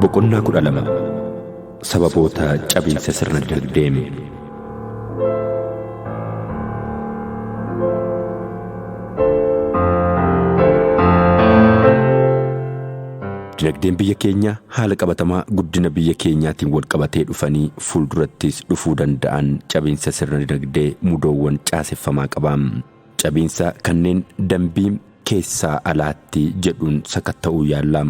Boqonnaa 12. Sababoota cabiinsa sirna dinagdee. Dinagdeen biyya keenyaa haala qabatamaa guddina biyya keenyaatiin wal qabatee dhufanii fuuldurattis dhufuu danda'an cabiinsa sirna dinagdee mudoowwan caaseffamaa qaba. Cabiinsa kanneen dambii keessaa alaatti jedhuun sakatta'uu yaalla.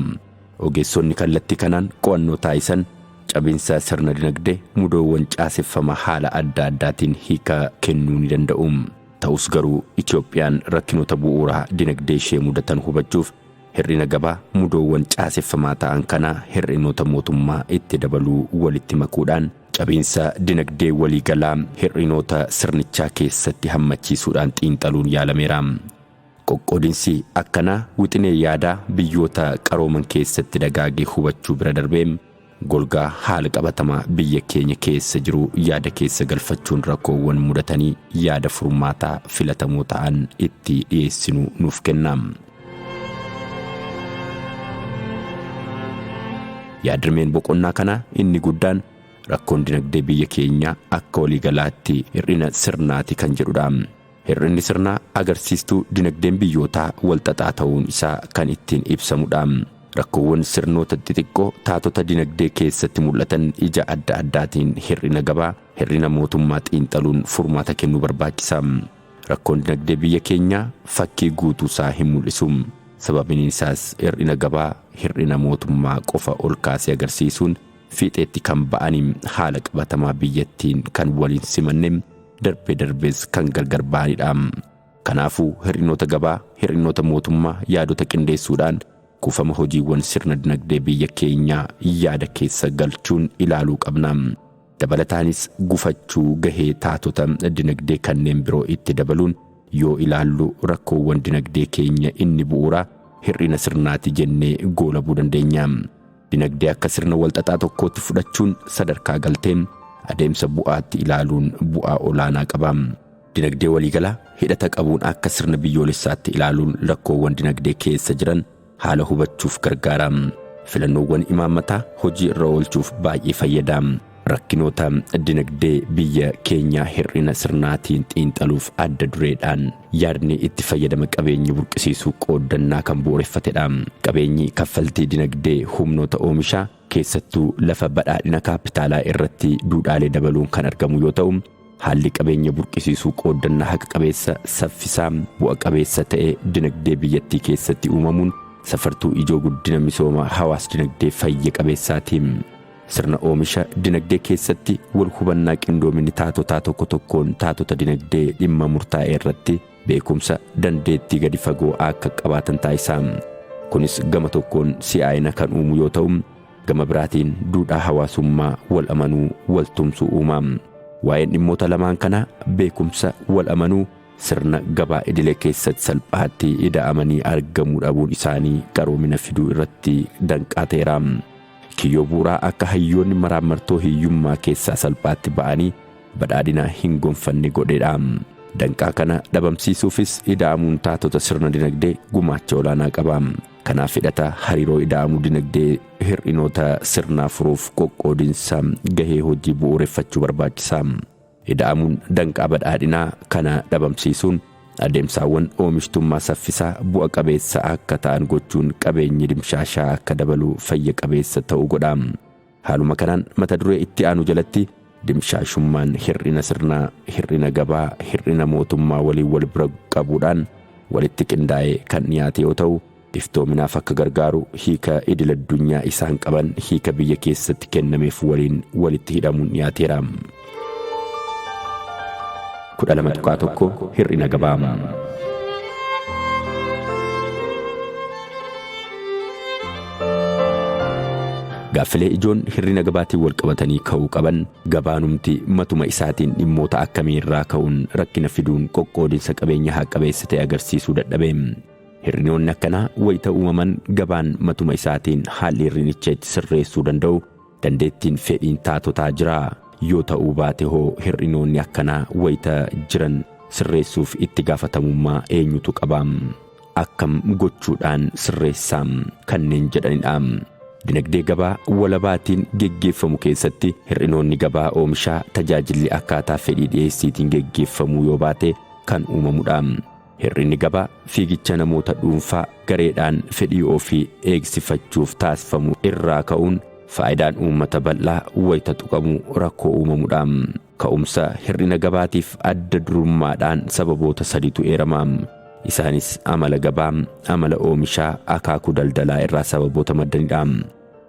Ogeessonni kallattii kanaan qo'annoo taasisan cabiinsa sirna dinagdee mudoowwan caaseffama haala adda addaatiin hiika kennuu ni danda'u. Ta'us garuu Itoophiyaan rakkinoota bu'uuraa dinagdee ishee mudatan hubachuuf hir'ina gabaa mudoowwan caaseffamaa ta'an kana hir'inoota mootummaa itti dabaluu walitti makuudhaan cabiinsa dinagdee waliigalaa hir'inoota sirnichaa keessatti hammachiisuudhaan xiinxaluun yaalameera. Qoqqoodinsi akkanaa wixinee yaadaa biyyoota qarooman keessatti dagaagee hubachuu bira darbee golgaa haala qabatamaa biyya keenya keessa jiru yaada keessa galfachuun rakkoowwan mudatanii yaada furmaataa filatamoo ta'an itti dhiyeessinu nuuf kenna. Yaadrimeen boqonnaa kanaa inni guddaan rakkoon dinagdee biyya keenyaa akka waliigalaatti hir'ina sirnaati kan jedhudha. Hir'inni sirnaa agarsiistuu dinagdeen biyyootaa walxaxaa ta'uun isaa kan ittiin ibsamudha. Rakkoowwan sirnoota xixiqqoo taatota dinagdee keessatti mul'atan ija adda addaatiin hir'ina gabaa, hir'ina mootummaa xiinxaluun furmaata kennuu barbaachisa. Rakkoon dinagdee biyya keenyaa fakkii guutuusaa hin mul'isu. Sababiin isaas hir'ina gabaa, hir'ina mootummaa qofa ol kaasee agarsiisuun fiixeetti kan ba'anii haala qabatamaa biyyattiin kan waliin simanne darbee darbees kan gargar ba'anidha. Kanaafuu hir'inoota gabaa, hir'inoota mootummaa yaadota qindeessuudhaan kuufama hojiiwwan sirna dinagdee biyya keenyaa yaada keessa galchuun ilaaluu qabna. Dabalataanis gufachuu gahee taatota dinagdee kanneen biroo itti dabaluun yoo ilaallu rakkoowwan dinagdee keenya inni bu'uuraa hir'ina sirnaati jennee goolabuu dandeenya. Dinagdee akka sirna walxaxaa tokkootti fudhachuun sadarkaa galteen adeemsa bu'aatti ilaaluun bu'aa olaanaa qaba. Dinagdee waliigalaa hidhata qabuun akka sirna biyyoolessaatti ilaaluun rakkoowwan dinagdee keessa jiran haala hubachuuf gargaara. Filannoowwan imaammataa hojii irra oolchuuf baay'ee fayyada. Rakkinoota dinagdee biyya keenyaa hir'ina sirnaatiin xiinxaluuf adda dureedhaan yaadni itti fayyadama qabeenya burqisiisuu qooddannaa kan bu'uureffatedha. Qabeenyi kaffaltii dinagdee humnoota oomishaa keessattuu lafa badhaadhina kaapitaalaa irratti duudhaalee dabaluun kan argamu yoo ta'u, haalli qabeenya burqisiisuu qooddannaa haqa qabeessa saffisaa bu'a qabeessa ta'e dinagdee biyyattii keessatti uumamuun safartuu ijoo guddina misooma hawaas dinagdee fayya qabeessaati. Sirna oomisha dinagdee keessatti wal hubannaa qindoominni taatotaa tokko tokkoon taatota dinagdee dhimma murtaa'e irratti beekumsa dandeettii gadi fagoo akka qabaatan taasisa. Kunis gama tokkoon si'aayina kan uumu yoo ta'u, gama biraatiin duudhaa hawaasummaa wal amanuu wal tumsuu uuma. Waa'een dhimmoota lamaan kanaa beekumsa wal amanuu sirna gabaa idilee keessatti salphaatti ida'amanii argamuu dhabuun isaanii qaroomina fiduu irratti danqaa ta'eera. Kiyyoo bu'uuraa akka hayyoonni maraammartoo hiyyummaa keessaa salphaatti ba'anii badhaadhina hin gonfanne godheedha. Danqaa kana dhabamsiisuufis ida'amuun taatota sirna dinagdee gumaacha olaanaa qaba. Kanaaf hidhata hariiroo ida'amuu dinagdee hir'inoota sirnaa furuuf qoqqoodinsa gahee hojii bu'uureffachuu barbaachisa. Ida'amuun danqaa badhaadhinaa kana dhabamsiisuun adeemsaawwan oomishtummaa saffisaa bu'a qabeessa akka ta'an gochuun qabeenyi dimshaashaa akka dabalu fayya qabeessa ta'uu godha. Haaluma kanaan mata duree itti aanu jalatti dimshaashummaan hir'ina sirnaa, hir'ina gabaa, hir'ina mootummaa waliin wal bira qabuudhaan walitti qindaa'ee kan dhiyaate yoo ta'u, iftoominaaf akka gargaaru hiika idil addunyaa isaan qaban hiika biyya keessatti kennameef waliin walitti hidhamuun dhiyaateera. 12.1 Hir'ina gabaa. Gaaffilee ijoon hir'ina gabaatiin wal qabatanii ka'uu qaban gabaanumti matuma isaatiin dhimmoota akkamii irraa ka'uun rakkina fiduun qoqqoodinsa qabeenya haqa qabeessa ta'e agarsiisuu dadhabe. Hir'inoonni akkanaa wayita uumaman gabaan matuma isaatiin haalli hir'inicha itti sirreessuu danda'u dandeettiin fedhiin taatotaa jira. Yoo ta'uu baate hoo hir'inoonni akkanaa wayita jiran sirreessuuf itti gaafatamummaa eenyutu qaba? Akkam gochuudhaan sirreessaa? Kanneen jedhanidha. Dinagdee gabaa walabaatiin geggeeffamu keessatti hir'inoonni gabaa oomishaa tajaajilli akkaataa fedhii dhiyeessiitiin geggeeffamuu yoo baate kan uumamudha. Hir'inni gabaa fiigicha namoota dhuunfaa gareedhaan fedhii ofii eegsifachuuf taasifamu irraa ka'uun faayidaan uummata bal'aa wayita tuqamu rakkoo uumamudha. Ka'umsa hir'ina gabaatiif adda durummaadhaan sababoota sadiitu eerama. Isaanis amala gabaa, amala oomishaa, akaakuu daldalaa irraa sababoota maddanidha.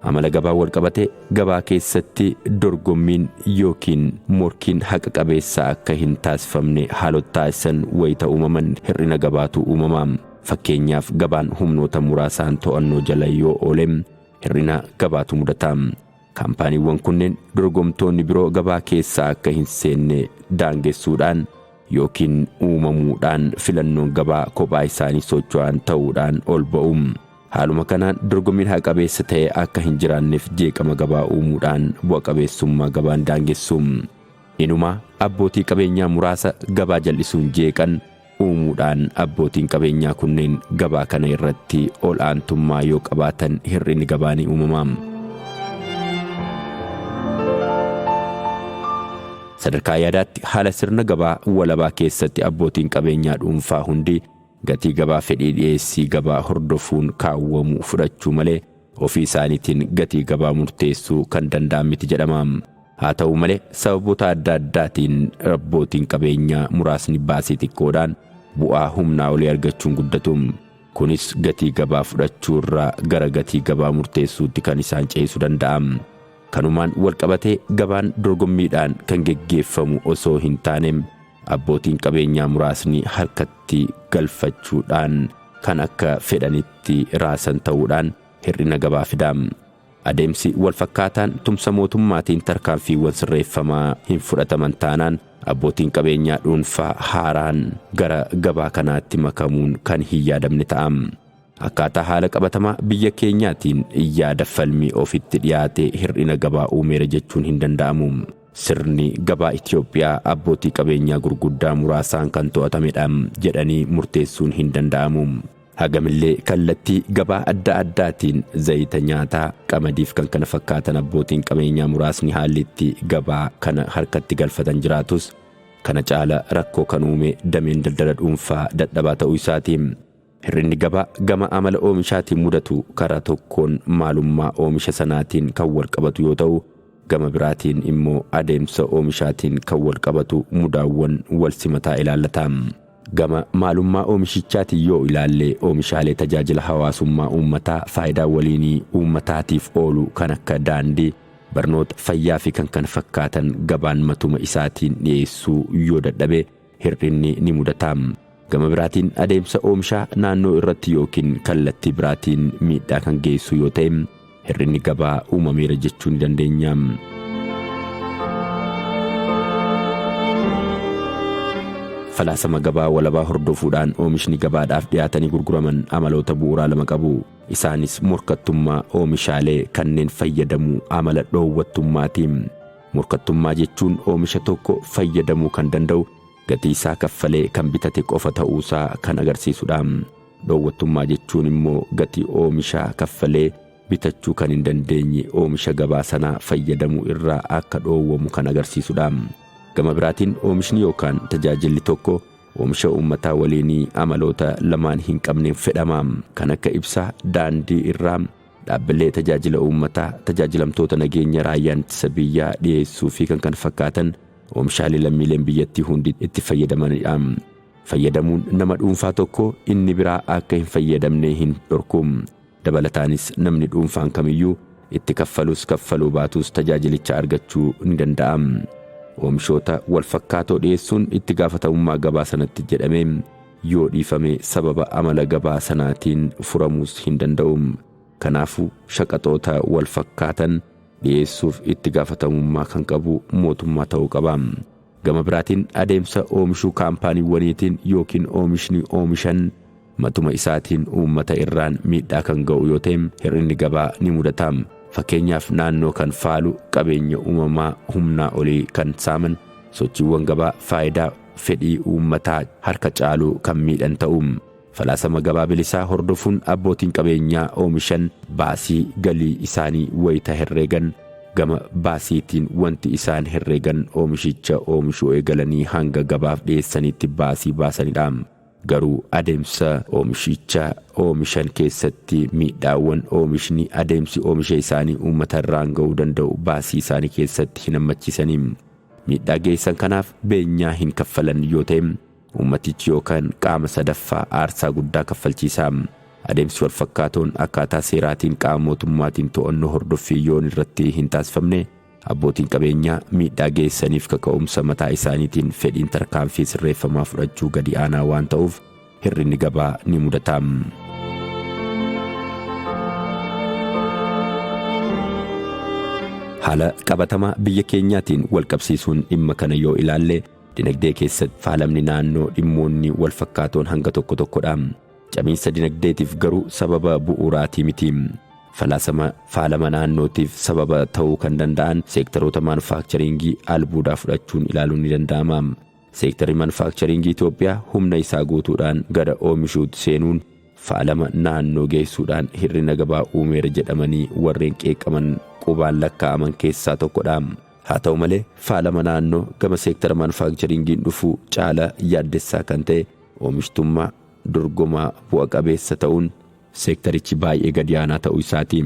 Amala gabaa wal qabate gabaa keessatti dorgommiin yookiin morkiin haqa qabeessa akka hin taasifamne haalota taasisan wayita uumaman hir'ina gabaatu uumama. Fakkeenyaaf, gabaan humnoota muraasaan to'annoo jala yoo oole hir'ina gabaatu mudata. Kaampaaniiwwan kunneen dorgomtoonni biroo gabaa keessa akka hin seenne daangessuudhaan yookiin uumamuudhaan filannoon gabaa kophaa isaanii socho'an ta'uudhaan ol ba'u. Haaluma kanaan dorgommiin haqa qabeessa ta'e akka hin jiraanneef jeeqama gabaa uumuudhaan bu'a qabeessummaa gabaan daangessu. Inumaa abbootii qabeenyaa muraasa gabaa jal'isuun jeeqan uumuudhaan abbootiin qabeenyaa kunneen gabaa kana irratti ol aantummaa yoo qabaatan hir'inni gabaa ni uumama. Sadarkaa yaadaatti haala sirna gabaa walabaa keessatti abbootiin qabeenyaa dhuunfaa hundi gatii gabaa fedhii dhiyeessii gabaa hordofuun kaawwamu fudhachuu malee ofii isaaniitiin gatii gabaa murteessuu kan danda'an miti jedhama. Haa ta'u malee, sababoota adda addaatiin abbootiin qabeenyaa muraasni baasii xiqqoodhaan bu'aa humnaa olii argachuun guddatu. Kunis gatii gabaa fudhachuu irraa gara gatii gabaa murteessuutti kan isaan ceesisuu danda'a. Kanumaan wal qabatee gabaan dorgommiidhaan kan geggeeffamu osoo hin taane abbootiin qabeenyaa muraasni harkatti galfachuudhaan kan akka fedhanitti raasan ta'uudhaan hir'ina gabaa fida. Adeemsi wal fakkaataan tumsa mootummaatiin tarkaanfiiwwan sirreeffamaa hin fudhataman taanaan abbootiin qabeenyaa dhuunfaa haaraan gara gabaa kanaatti makamuun kan hin yaadamne ta'a. Akkaataa haala qabatamaa biyya keenyaatiin yaada falmii ofitti dhiyaate hir'ina gabaa uumeera jechuun hin danda'amu. Sirni gabaa Itoophiyaa abbootii qabeenyaa gurguddaa muraasaan kan to'atamedha jedhanii murteessuun hin danda'amu. Hagamillee kallattii gabaa adda addaatiin zayita nyaataa, qamadiif kan kana fakkaatan abbootiin qabeenyaa muraasni haalli itti gabaa kana harkatti galfatan jiraatus, kana caala rakkoo kan uume dameen daldala dhuunfaa dadhabaa ta'uu isaati. Hir'inni gabaa gama amala oomishaatiin mudatu karaa tokkoon maalummaa oomisha sanaatiin kan wal qabatu yoo ta'u, gama biraatiin immoo adeemsa oomishaatiin kan wal qabatu mudaawwan wal simataa ilaallata. Gama maalummaa oomishichaatiin yoo ilaalle, oomishaalee tajaajila hawaasummaa uummataa faayidaa waliinii uummataatiif oolu kan akka daandii, barnoota, fayyaa fi kan kana fakkaatan gabaan matuma isaatiin dhiyeessuu yoo dadhabe hir'inni ni mudata. Gama biraatiin adeemsa oomishaa naannoo irratti yookiin kallattii biraatiin miidhaa kan geessu yoo ta'e hir'inni gabaa uumameera jechuu ni dandeenya. Falaasama gabaa walabaa hordofuudhaan oomishni gabaadhaaf dhiyaatanii gurguraman amaloota bu'uuraa lama qabu. Isaanis morkattummaa oomishaalee kanneen fayyadamuu amala dhoowwattummaati. Morkattummaa jechuun oomisha tokko fayyadamuu kan danda'u gatii isaa kaffalee kan bitate qofa ta'uusaa kan agarsiisudha. Dhoowwattummaa jechuun immoo gatii oomishaa kaffalee bitachuu kan hin dandeenye oomisha gabaa sanaa fayyadamuu irraa akka dhoowwamu kan agarsiisudha. Gama biraatiin oomishni yookaan tajaajilli tokko oomisha uummataa waliinii amaloota lamaan hin qabneen fedhama. Kan akka ibsaa, daandii irraa, dhaabbilee tajaajila uummataa, tajaajilamtoota nageenya raayyaan ittisa biyyaa dhiyeessuu fi kan kana fakkaatan oomishaalee lammiileen biyyattii hundi itti fayyadamanidha. Fayyadamuun nama dhuunfaa tokko inni biraa akka hin fayyadamne hin dhorku. Dabalataanis namni dhuunfaan kamiyyuu itti kaffalus kaffaluu baatus tajaajilicha argachuu ni danda'a. Oomishoota wal fakkaatoo dhiyeessuun itti gaafatamummaa gabaa sanatti jedhamee yoo dhiifame sababa amala gabaa sanaatiin furamuus hin danda'u. Kanaafuu shaqaxoota wal fakkaatan dhiyeessuuf itti gaafatamummaa kan qabu mootummaa ta'uu qaba. Gama biraatiin adeemsa oomishuu kaampaaniiwwaniitiin yookiin oomishni oomishan matuma isaatiin uummata irraan miidhaa kan ga'u yoo ta'e hir'inni gabaa ni mudata. Fakkeenyaaf, naannoo kan faalu, qabeenya uumamaa humnaa olii kan saaman sochiiwwan gabaa faayidaa fedhii uummataa harka caaluu kan miidhan ta'u. Falaasama gabaa bilisaa hordofuun abbootiin qabeenyaa oomishan baasii galii isaanii wayita herreegan gama baasiitiin wanti isaan herreegan oomishicha oomishuu eegalanii hanga gabaaf dhiyeessanitti baasii baasanidha. Garuu adeemsa oomishicha oomishan keessatti miidhaawwan oomishni adeemsi oomisha isaanii uummata irraan ga'uu danda'u baasii isaanii keessatti hin hammachiisanii. Miidhaa geessan kanaaf beenyaa hin kaffalan yoo ta'e uummatichi yookaan qaama sadaffaa aarsaa guddaa kaffalchiisa. Adeemsi walfakkaatoon akkaataa seeraatiin qaama mootummaatiin to'annoo hordoffii yoon irratti hin taasifamne abbootiin qabeenyaa miidhaa geessaniif kaka'umsa mataa isaaniitiin fedhiin tarkaanfii sirreeffamaa fudhachuu gadi aanaa waan ta'uuf hir'inni gabaa ni mudata. Haala qabatamaa biyya keenyaatiin wal qabsiisuun dhimma kana yoo ilaalle dinagdee keessatti faalamni naannoo dhimmoonni wal fakkaatoon hanga tokko tokkodha. Cabiinsa dinagdeetiif garuu sababa bu'uuraatii miti. Falaasama faalama naannootiif sababa ta'uu kan danda'an seektaroota manufaakcharingii albuudaa fudhachuun ilaaluun ni danda'ama. Seektarri manufaakcharingii Itoophiyaa humna isaa guutuudhaan gara oomishuutti seenuun faalama naannoo geessuudhaan hir'ina gabaa uumeera jedhamanii warreen qeeqaman qubaan lakkaa'aman keessaa tokkodha. Haa ta'u malee faalama naannoo gama seektara manufaakcharingiin dhufu caala yaaddessaa kan ta'e oomishtummaa dorgomaa bu'a qabeessa ta'uun seektarichi baay'ee gadi aanaa ta'uu isaati.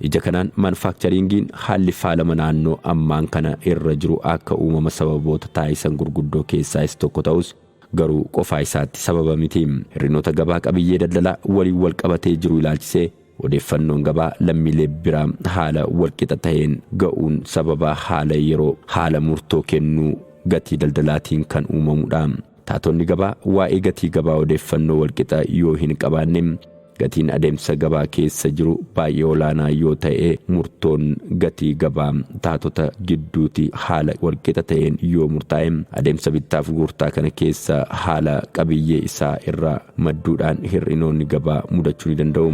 Ija kanaan manufaakcharingiin haalli faalama naannoo ammaan kana irra jiru akka uumama sababoota taasisan gurguddoo keessaa isa tokko ta'us garuu qofaa isaatti sababa miti. Hir'inoota gabaa qabiyyee daldalaa waliin wal qabatee jiru ilaalchisee odeeffannoon gabaa lammiilee biraa haala walqixa ta'een ga'uun sababa haala yeroo haala murtoo kennuu gatii daldalaatiin kan uumamudha. Taatonni gabaa waa'ee gatii gabaa odeeffannoo walqixa yoo hin qabaanne gatiin adeemsa gabaa keessa jiru baay'ee olaanaa yoo ta'e murtoon gatii gabaa taatota gidduuti haala walqixa ta'een yoo murtaa'e adeemsa bittaaf gurgurtaa kana keessa haala qabiyyee isaa irraa madduudhaan hir'inoonni gabaa mudachuu ni danda'u.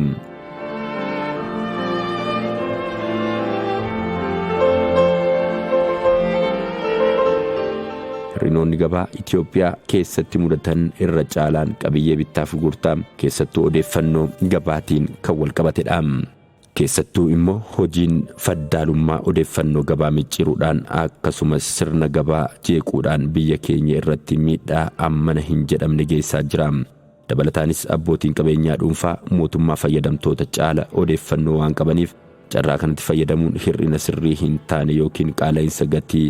Hir'inoonni gabaa Itoophiyaa keessatti mudatan irra caalaan qabiyyee bittaaf gurgurtaa keessattuu odeeffannoo gabaatiin kan wal qabatedha. Keessattuu immoo hojiin faddaalummaa odeeffannoo gabaa micciiruudhaan akkasumas sirna gabaa jeequudhaan biyya keenya irratti miidhaa ammana hin jedhamne geessaa jira. Dabalataanis abbootiin qabeenyaa dhuunfaa mootummaa fayyadamtoota caala odeeffannoo waan qabaniif carraa kanatti fayyadamuun hir'ina sirrii hin taane yookiin qaala'insa gatii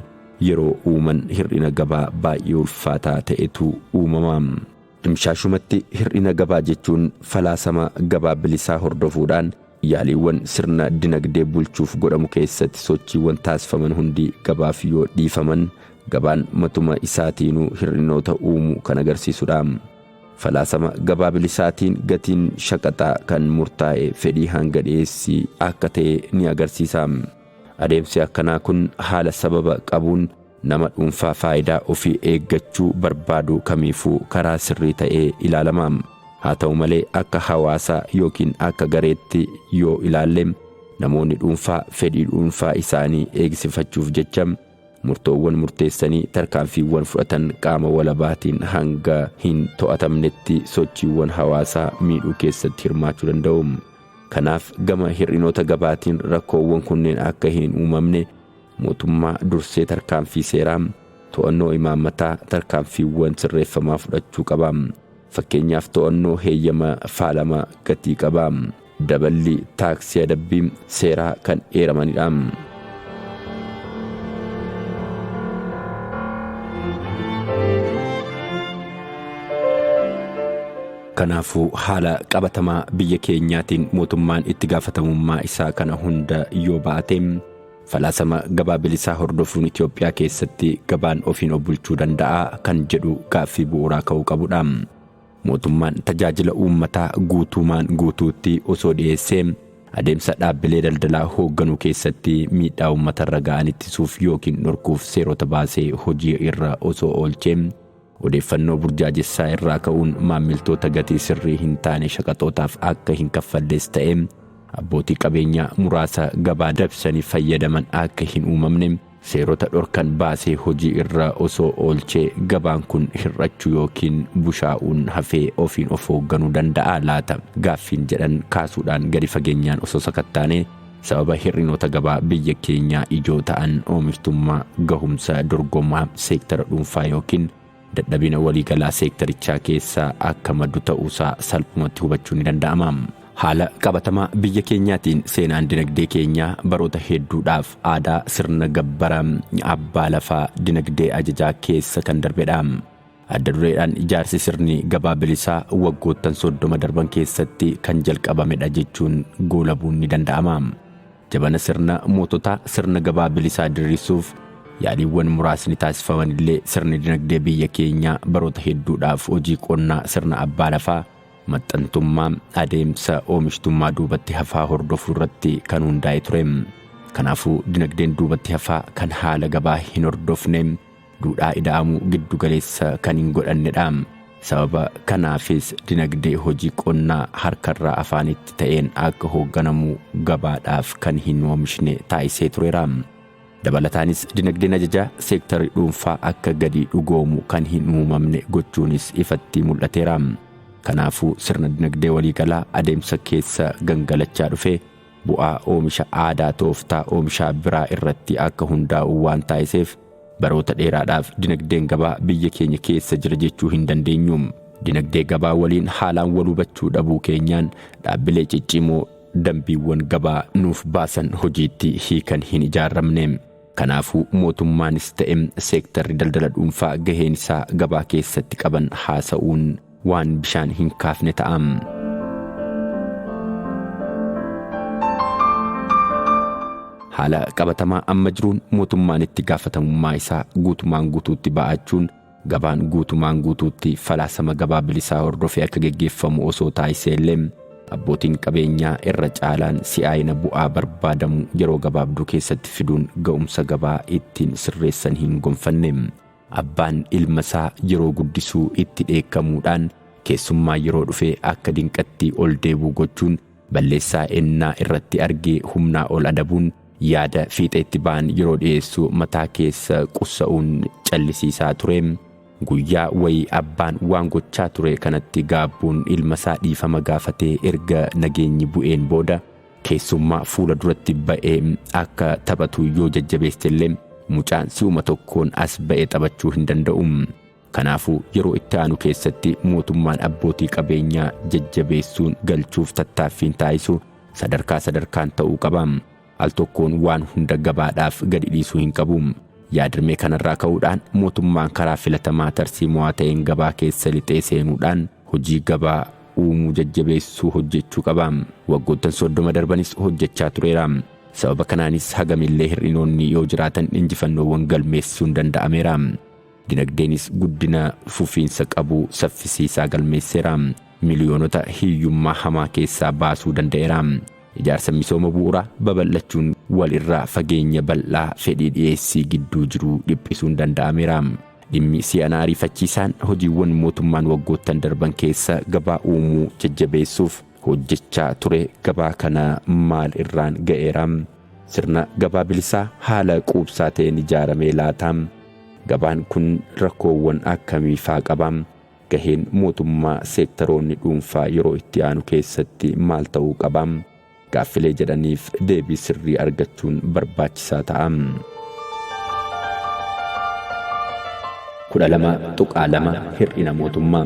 yeroo uuman hir'ina gabaa baay'ee ulfaataa ta'etu uumama. Dimshaashumatti hir'ina gabaa jechuun falaasama gabaa bilisaa hordofuudhaan yaaliiwwan sirna dinagdee bulchuuf godhamu keessatti sochiiwwan taasifaman hundi gabaaf yoo dhiifaman gabaan matuma isaatiinuu hir'inoota uumu kan agarsiisudha. Falaasama gabaa bilisaatiin gatiin shaqaxaa kan murtaa'e fedhii hanga dhiyeessii akka ta'e ni agarsiisa. Adeemsi akkanaa kun haala sababa qabuun nama dhuunfaa faayidaa ofii eeggachuu barbaadu kamiifuu karaa sirrii ta'ee ilaalama. Haa ta'u malee akka hawaasaa yookiin akka gareetti yoo ilaalle namoonni dhuunfaa fedhii dhuunfaa isaanii eegsifachuuf jecha murtoowwan murteessanii tarkaanfiiwwan fudhatan qaama walabaatiin hanga hin to'atamnetti sochiiwwan hawaasaa miidhuu keessatti hirmaachuu danda'u. Kanaaf gama hir'inoota gabaatiin rakkoowwan kunneen akka hin uumamne mootummaa dursee tarkaanfii seeraa to'annoo imaammataa tarkaanfiiwwan sirreeffamaa fudhachuu qaba. Fakkeenyaaf to'annoo heeyyama faalama gatii qaba. Daballi taaksii adabbii seeraa kan eeramanidha. Kanaafuu haala qabatamaa biyya keenyaatiin mootummaan itti gaafatamummaa isaa kana hunda yoo ba'ate falaasama gabaa bilisaa hordofuun Itoophiyaa keessatti gabaan ofiin of bulchuu danda'a kan jedhu gaaffii bu'uuraa ka'uu qabudha. Mootummaan tajaajila uummataa guutumaan guutuutti osoo dhiyeessee adeemsa dhaabbilee daldalaa hoogganuu keessatti miidhaa uummatarra ga'an ittisuuf yookiin dhorkuuf seerota baasee hojii irra osoo oolchee odeeffannoo burjaajessaa irraa ka'uun maammiltoota gatii sirrii hin taane shaqaxootaaf akka hin kaffallees ta'e abbootii qabeenyaa muraasa gabaa dabsanii fayyadaman akka hin uumamne Seerota dhorkan baasee hojii irra osoo oolchee gabaan kun hir'achuu yookiin bushaa'uun hafee ofiin of hoogganuu danda'aa laata gaaffiin jedhan kaasuudhaan gadi fageenyaan osoo sakattaanee sababa hir'inoota gabaa biyya keenyaa ijoo ta'an oomishtummaa gahumsa dorgomaa seektara dhuunfaa yookiin dadhabina waliigalaa seektarichaa keessaa akka maddu ta'uusaa salphumatti hubachuun ni danda'ama. Haala qabatamaa biyya keenyaatiin seenaan dinagdee keenyaa baroota hedduudhaaf aadaa sirna gabbara abbaa lafaa dinagdee ajajaa keessa kan darbedha. Adda dureedhaan ijaarsi sirni gabaa bilisaa waggoottan 30 darban keessatti kan jalqabamedha jechuun goolabuun ni danda'ama. Jabana sirna moototaa sirna gabaa bilisaa diriirsuuf yaaliiwwan muraasni taasifamanillee sirni dinagdee biyya keenyaa baroota hedduudhaaf hojii qonnaa sirna abbaa lafaa maxxantummaa adeemsa oomishtummaa duubatti hafaa hordofuu irratti kan hundaa'e ture. Kanaafuu dinagdeen duubatti hafaa kan haala gabaa hin hordofne duudhaa ida'amuu giddu galeessa kan hin godhannedha. Sababa kanaafis dinagdee hojii qonnaa harkarraa afaanitti ta'een akka hoogganamu gabaadhaaf kan hin oomishne taasisee tureera. Dabalataanis dinagdeen ajajaa seektarri dhuunfaa akka gadi dhugoomu kan hin uumamne gochuunis ifatti mul'ateera. Kanaafuu sirna dinagdee waliigalaa adeemsa keessa gangalachaa dhufe bu'aa oomisha aadaa tooftaa oomishaa biraa irratti akka hundaa'u waan taasiseef baroota dheeraadhaaf dinagdeen gabaa biyya keenya keessa jira jechuu hin dandeenyu. Dinagdee gabaa waliin haalaan wal hubachuu dhabuu keenyaan dhaabbilee ciccimoo dambiiwwan gabaa nuuf baasan hojiitti hiikan hin ijaaramne. Kanaafuu mootummaanis ta'e seektarri daldala dhuunfaa gaheen isaa gabaa keessatti qaban haasa'uun waan bishaan hin kaafne ta'a. Haala qabatamaa amma jiruun mootummaan itti gaafatamummaa isaa guutumaan guutuutti ba'achuun gabaan guutumaan guutuutti falaasama gabaa bilisaa hordofee akka geggeeffamu osoo taasisee illee abbootiin qabeenyaa irra caalaan si'aayina bu'aa barbaadamu yeroo gabaabduu keessatti fiduun ga'umsa gabaa ittiin sirreessan hin gonfanne. Abbaan ilma isaa yeroo guddisuu itti dheekkamuudhaan keessummaa yeroo dhufee akka dinqatti ol deebi'u gochuun balleessaa ennaa irratti argee humnaa ol adabuun yaada fiixeetti ba'an yeroo dhiyeessu mataa keessa qussa'uun callisiisaa ture. Guyyaa wayii abbaan waan gochaa ture kanatti gaabbuun ilma isaa dhiifama gaafatee erga nageenyi bu'een booda keessummaa fuula duratti ba'ee akka taphatu yoo jajjabeesse illee mucaan si'uma tokkoon as ba'ee taphachuu hin danda'u. Kanaafuu yeroo itti aanu keessatti mootummaan abbootii qabeenyaa jajjabeessuun galchuuf tattaaffiin taasisu sadarkaa sadarkaan ta'uu qaba. Al tokkoon waan hunda gabaadhaaf gadi dhiisuu hin qabu. Yaadrimee kanarraa ka'uudhaan mootummaan karaa filatamaa tarsiimoo ta'een gabaa keessa lixee seenuudhaan hojii gabaa uumuu jajjabeessuu hojjechuu qaba. Waggoottan 30 darbanis hojjechaa tureera. Sababa kanaanis hagamillee hir'inoonni yoo jiraatan injifannoowwan galmeessuun danda'ameera. Dinagdeenis guddina fufiinsa qabu saffisiisaa galmeesseera. Miliyoonota hiyyummaa hamaa keessaa baasuu danda'eera. Ijaarsa misooma bu'uuraa babal'achuun wal irraa fageenya bal'aa fedhii dhiyeessii gidduu jiru dhiphisuun danda'ameera. Dhimmi si'anaa ariifachiisaan hojiiwwan mootummaan waggoottan darban keessa gabaa uumuu jajjabeessuuf hojjechaa ture gabaa kana maal irraan ga'eera? Sirna gabaa bilisaa haala quubsaa ta'een ijaaramee laata? Gabaan kun rakkoowwan akkamii faa qaba? Gaheen mootummaa seektaroonni dhuunfaa yeroo itti aanu keessatti maal ta'uu qaba? Gaaffilee jedhaniif deebii sirrii argachuun barbaachisaa ta'a. 12.2 Hir'ina mootummaa.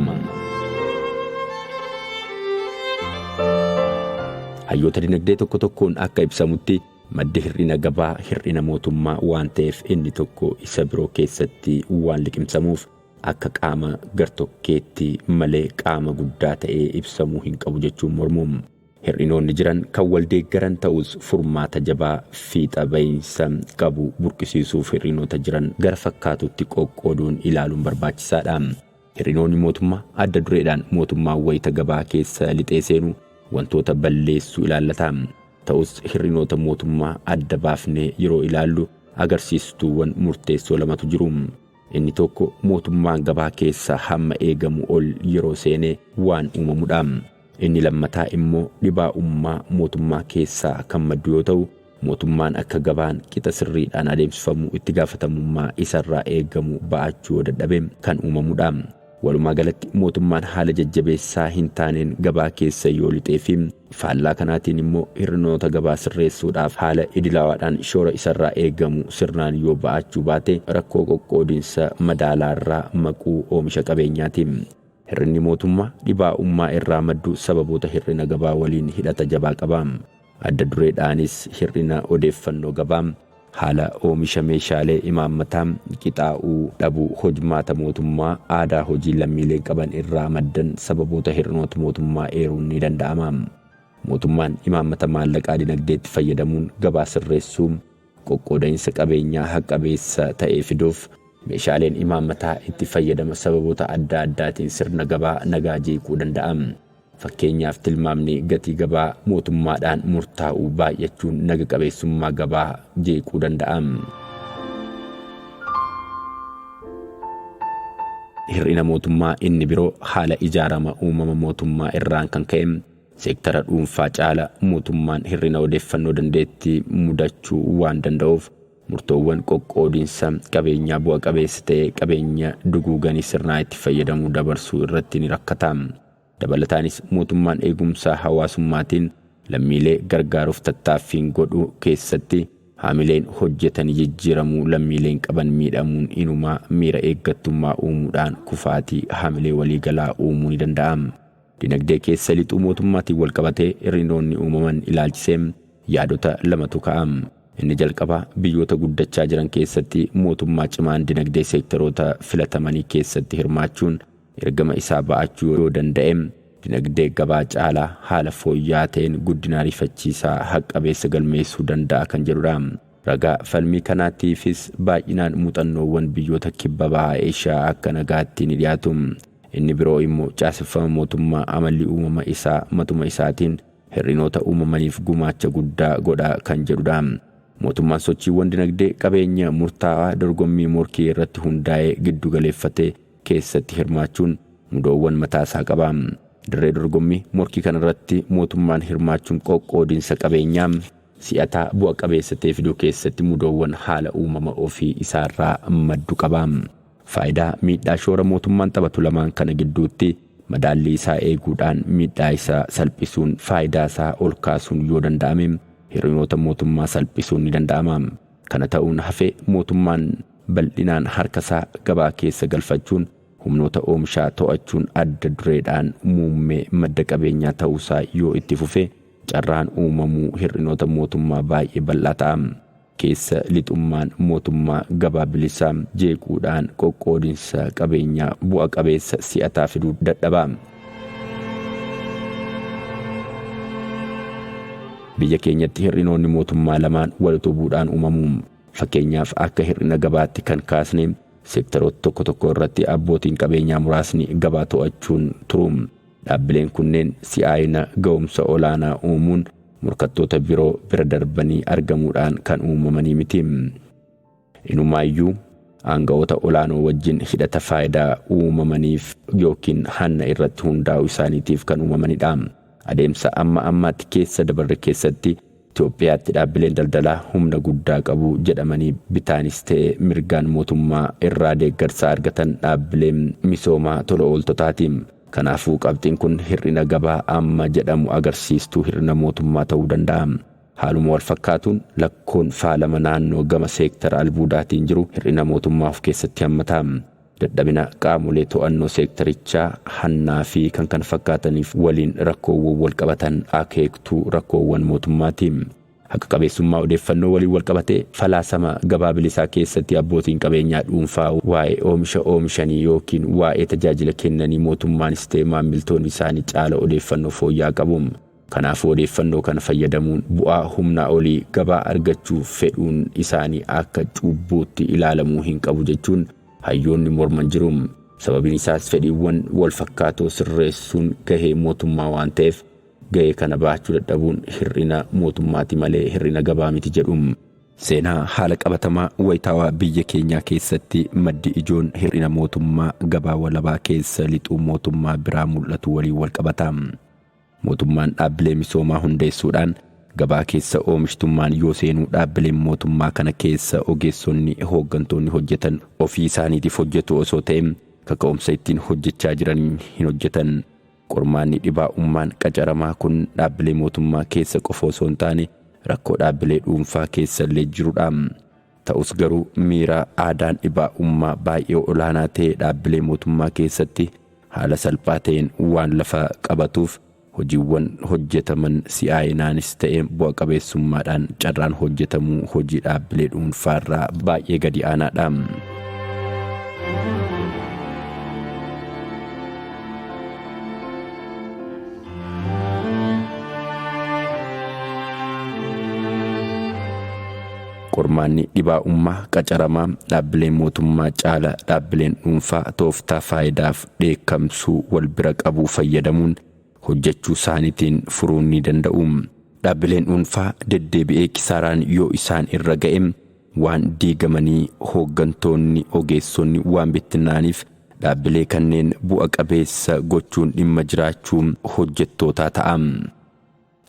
Hayyoota dinagdee tokko tokkoon akka ibsamutti maddi hir'ina gabaa hir'ina mootummaa waan ta'eef inni tokko isa biroo keessatti waan liqimsamuuf akka qaama gartokkeetti malee qaama guddaa ta'ee ibsamuu hin qabu jechuun mormu. Hir'inoonni jiran kan wal deeggaran ta'us furmaata jabaa fiixa bahiinsa qabu burqisiisuuf hir'inoota jiran gara fakkaatutti qoqqooduun ilaaluun barbaachisaadha. Hir'inoonni mootummaa adda dureedhaan mootummaan wayita gabaa keessa lixee seenu wantoota balleessuu ilaallata. Ta'us hir'inoota mootummaa adda baafnee yeroo ilaallu agarsiistuuwwan murteessoo lamatu jiru. Inni tokko mootummaan gabaa keessa hamma eegamu ol yeroo seene waan uumamudha. Inni lammataa immoo dhibaa'ummaa mootummaa keessaa kan maddu yoo ta'u, Mootummaan akka gabaan qixa sirriidhaan adeemsifamu itti gaafatamummaa isarraa eegamu ba'achuu yoo dadhabe kan uumamudha. Walumaa galatti mootummaan haala jajjabeessaa hin taaneen gabaa keessa yoo lixee fi faallaa kanaatiin immoo hir'inoota gabaa sirreessuudhaaf haala idilawaadhaan shoora isarraa eegamu sirnaan yoo ba'achuu baate rakkoo qoqqoodinsa madaalaarraa maquu oomisha qabeenyaati. Hir'inni mootummaa dhibaa'ummaa irraa maddu sababoota hir'ina gabaa waliin hidhata jabaa qaba. Adda dureedhaanis hir'ina odeeffannoo gabaa, haala oomisha meeshaalee imaammataa, qixaa'uu dhabuu hojmaata mootummaa, aadaa hojii lammiileen qaban irraa maddan sababoota hir'inoota mootummaa eeruun ni danda'ama. Mootummaan imaammata maallaqaa dinagdeetti fayyadamuun gabaa sirreessuu, qoqqoodainsa qabeenyaa haq-qabeessa ta'e fiduuf, meeshaaleen imaammataa itti fayyadama sababoota adda addaatiin sirna gabaa nagaa jeequu danda'a. Fakkeenyaaf tilmaamni gatii gabaa mootummaadhaan murtaa'u baay'achuun naga qabeessummaa gabaa jeequu danda'a. Hir'ina mootummaa inni biroo haala ijaarama uumama mootummaa irraan kan ka'e seektara dhuunfaa caala mootummaan hir'ina odeeffannoo dandeettii mudachuu waan danda'uuf murtoowwan qoqqoodinsa qabeenyaa bu'a qabeessa ta'e qabeenya duguuganii sirnaa itti fayyadamuu dabarsuu irratti ni rakkata. Dabalataanis mootummaan eegumsa hawaasummaatiin lammiilee gargaaruuf tattaaffiin godhu keessatti haamileen hojjetanii jijjiiramuu lammiileen qaban miidhamuun inumaa miira eeggattummaa uumuudhaan kufaatii haamilee waliigalaa uumuu ni danda'a. Dinagdee keessa lixuu mootummaatiin walqabatee hir'inoonni uumaman ilaalchisee yaadota lamatu ka'a. Inni jalqabaa biyyoota guddachaa jiran keessatti mootummaa cimaan dinagdee seektaroota filatamanii keessatti hirmaachuun ergama isaa ba'achuu yoo danda'e dinagdee gabaa caalaa haala fooyya'aa ta'een guddina ariifachiisaa haq-qabeessa galmeessuu danda'a kan jedhudha. Ragaa falmii kanaatiifis baay'inaan muuxannoowwan biyyoota kibba baha Eeshiyaa akka nagaatti ni dhiyaatu. Inni biroo immoo caaseffama mootummaa amalli uumama isaa matuma isaatiin hir'inoota uumamaniif gumaacha guddaa godha kan jedhudha. Mootummaan sochiiwwan dinagdee qabeenya murtaa'aa dorgommii morkii irratti hundaa'ee giddu galeeffate keessatti hirmaachuun mudoowwan mataa isaa qaba. Dirree dorgommii morkii kanarratti mootummaan hirmaachuun qoqqoodinsa qabeenyaa si'ataa bu'a qabeessa ta'e fiduu keessatti mudoowwan haala uumama ofii isaarraa maddu qaba. Faayidaa miidhaa shoora mootummaan taphatu lamaan kana gidduutti madaallii isaa eeguudhaan miidhaa isaa salphisuun faayidaa isaa ol kaasuun yoo danda'ame hir'inoota mootummaa salphisuun ni danda'ama. Kana ta'uun hafee mootummaan bal'inaan harka isaa gabaa keessa galfachuun humnoota oomishaa to'achuun adda dureedhaan muummee madda qabeenyaa ta'uusaa yoo itti fufe carraan uumamuu hir'inoota mootummaa baay'ee bal'aa ta'a. Keessa lixummaan mootummaa gabaa bilisaa jeequudhaan qoqqoodinsa qabeenyaa bu'a qabeessa si'ataa fiduu dadhaba. Biyya keenyatti hir'inoonni mootummaa lamaan wal utubuudhaan uumamu. Fakkeenyaaf akka hir'ina gabaatti kan kaasne seektaroota tokko tokko irratti abbootiin qabeenyaa muraasni gabaa to'achuun turu. Dhaabbileen kunneen si'aayina ga'umsa olaanaa uumuun morkattoota biroo bira darbanii argamuudhaan kan uumamanii miti. Inumaayyuu aanga'oota olaanoo wajjin hidhata faayidaa uumamaniif yookiin hanna irratti hundaa'uu isaaniitiif kan uumamanidha. Adeemsa amma ammaatti keessa dabarre keessatti Itoophiyaatti dhaabbileen daldalaa humna guddaa qabu jedhamanii bitaanis ta'e mirgaan mootummaa irraa deeggarsa argatan dhaabbileen misoomaa tola ooltotaati. Kanaafuu qabxiin kun hir'ina gabaa amma jedhamu agarsiistuu hir'ina mootummaa ta'uu danda'a. Haaluma wal fakkaatuun lakkoon faalama naannoo gama seektara albuudaatiin jiru hir'ina mootummaa of keessatti hammata. Dadhabina qaamolee to'annoo seektarichaa hannaa fi kan kana fakkaataniif waliin rakkoowwan wal qabatan akeektuu rakkoowwan mootummaati. Haqa qabeessummaa odeeffannoo waliin wal qabatee falaasama gabaa bilisaa keessatti abbootiin qabeenyaa dhuunfaa waa'ee oomisha oomishanii yookiin waa'ee tajaajila kennanii mootummaanis ta'e maammiltoonni isaanii caala odeeffannoo fooyya'aa qabu. Kanaafuu odeeffannoo kana fayyadamuun bu'aa humnaa olii gabaa argachuu fedhuun isaanii akka cubbuutti ilaalamuu hin qabu jechuun hayyoonni morman jiru. Sababiin isaas fedhiiwwan wal fakkaatoo sirreessuun gahee mootummaa waan ta'eef gahee kana baachuu dadhabuun hir'ina mootummaati malee hir'ina gabaa miti jedhu. Seenaa haala qabatamaa wayitaawaa biyya keenyaa keessatti maddi ijoon hir'ina mootummaa gabaa walabaa keessa lixuu mootummaa biraa mul'atu waliin wal qabata. Mootummaan dhaabbilee misoomaa hundeessuudhaan Gabaa keessa oomishtummaan yoo seenuu dhaabbileen mootummaa kana keessa ogeessonni hooggantoonni hojjetan ofii isaaniitiif hojjetu osoo ta'e kaka'umsa ittiin hojjechaa jiran hin hojjetan. Qormaanni dhibaa'ummaan qacaramaa kun dhaabbilee mootummaa keessa qofa osoo hin taane rakkoo dhaabbilee dhuunfaa keessa illee jirudha. Ta'us garuu miira aadaan dhibaa'ummaa baay'ee olaanaa ta'e dhaabbilee mootummaa keessatti haala salphaa ta'een waan lafa qabatuuf hojiiwwan hojjetaman si'aayinaanis ta'e bu'a qabeessummaadhaan carraan hojjetamuu hojii dhaabbilee dhuunfaarraa baay'ee gadi aanaadha. Qormaanni dhibaa'ummaa qacaramaa dhaabbileen mootummaa caala dhaabbileen dhuunfaa tooftaa faayidaaf dheekkamsuu wal bira qabuu fayyadamuun hojjechuu isaaniitiin furuun ni danda'u. Dhaabbileen dhuunfaa deddeebi'ee kisaaraan yoo isaan irra ga'e waan diigamanii hooggantoonni ogeessonni waan bittinnaaniif dhaabbilee kanneen bu'a qabeessa gochuun dhimma jiraachuu hojjettootaa ta'a.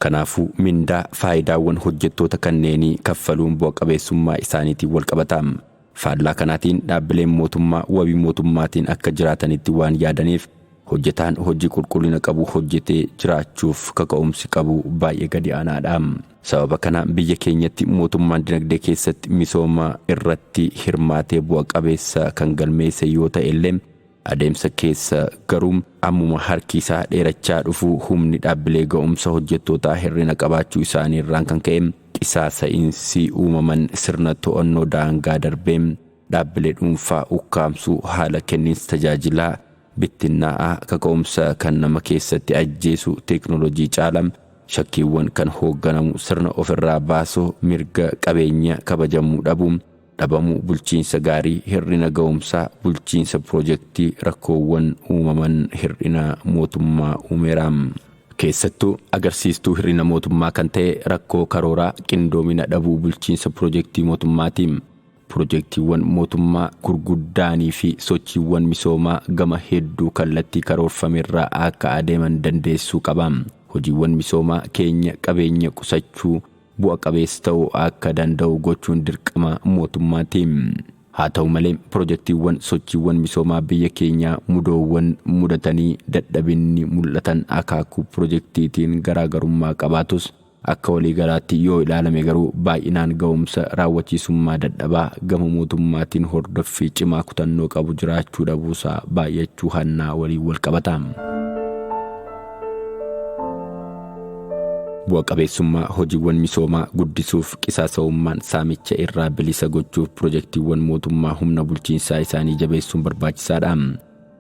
Kanaafuu mindaa faayidaawwan hojjettoota kanneenii kaffaluun bu'a qabeessummaa isaaniitiin wal qabata. Faallaa kanaatiin dhaabbileen mootummaa wabii mootummaatiin akka jiraatanitti waan yaadaniif hojjetaan hojii qulqullina qabu hojjetee jiraachuuf kaka'umsi qabu baay'ee gadi aanaadha. Sababa kanaan biyya keenyatti mootummaan dinagdee keessatti misooma irratti hirmaatee bu'a qabeessa kan galmeesse yoo ta'e illee adeemsa keessa garuu ammuma harki isaa dheerachaa dhufu humni dhaabbilee ga'umsa hojjettootaa hir'ina qabaachuu isaanii irraan kan ka'e qisaasa'iinsi uumaman sirna to'annoo daangaa darbee dhaabbilee dhuunfaa ukkaamsuu haala kenniinsa tajaajilaa bittinnaa'aa kaka'umsa kan nama keessatti ajjeesu teeknooloojii caala shakkiiwwan kan hoogganamu sirna ofirraa baasoo mirga qabeenya kabajamuu dhabu dhabamuu bulchiinsa gaarii hir'ina ga'umsaa bulchiinsa piroojeektii rakkoowwan uumaman hir'ina mootummaa uumeera. Keessattuu agarsiistuu hir'ina mootummaa kan ta'e rakkoo karooraa qindoomina dhabuu bulchiinsa piroojeektii mootummaatiin. Piroojeektiiwwan mootummaa gurguddaanii fi sochiiwwan misoomaa gama hedduu kallattii karoorfamerraa akka adeeman dandeessuu qaba. Hojiiwwan misoomaa keenya qabeenya qusachuu bu'a qabeessa ta'uu akka danda'u gochuun dirqama mootummaati. Haa ta'u malee piroojeektiiwwan sochiiwwan misoomaa biyya keenyaa mudoowwan mudatanii dadhabinni mul'atan akaakuu piroojeektiitiin garaagarummaa qabaatus akka waliigalaatti yoo ilaalame garuu baay'inaan ga'umsa raawwachiisummaa dadhabaa gama mootummaatiin hordoffii cimaa kutannoo qabu jiraachuu dhabuusaa baay'achuu hannaa waliin wal qabata. Bu'a qabeessummaa hojiiwwan misoomaa guddisuuf qisaasa'ummaan saamicha irraa bilisa gochuuf piroojeektiiwwan mootummaa humna bulchiinsaa isaanii jabeessuun barbaachisaadha.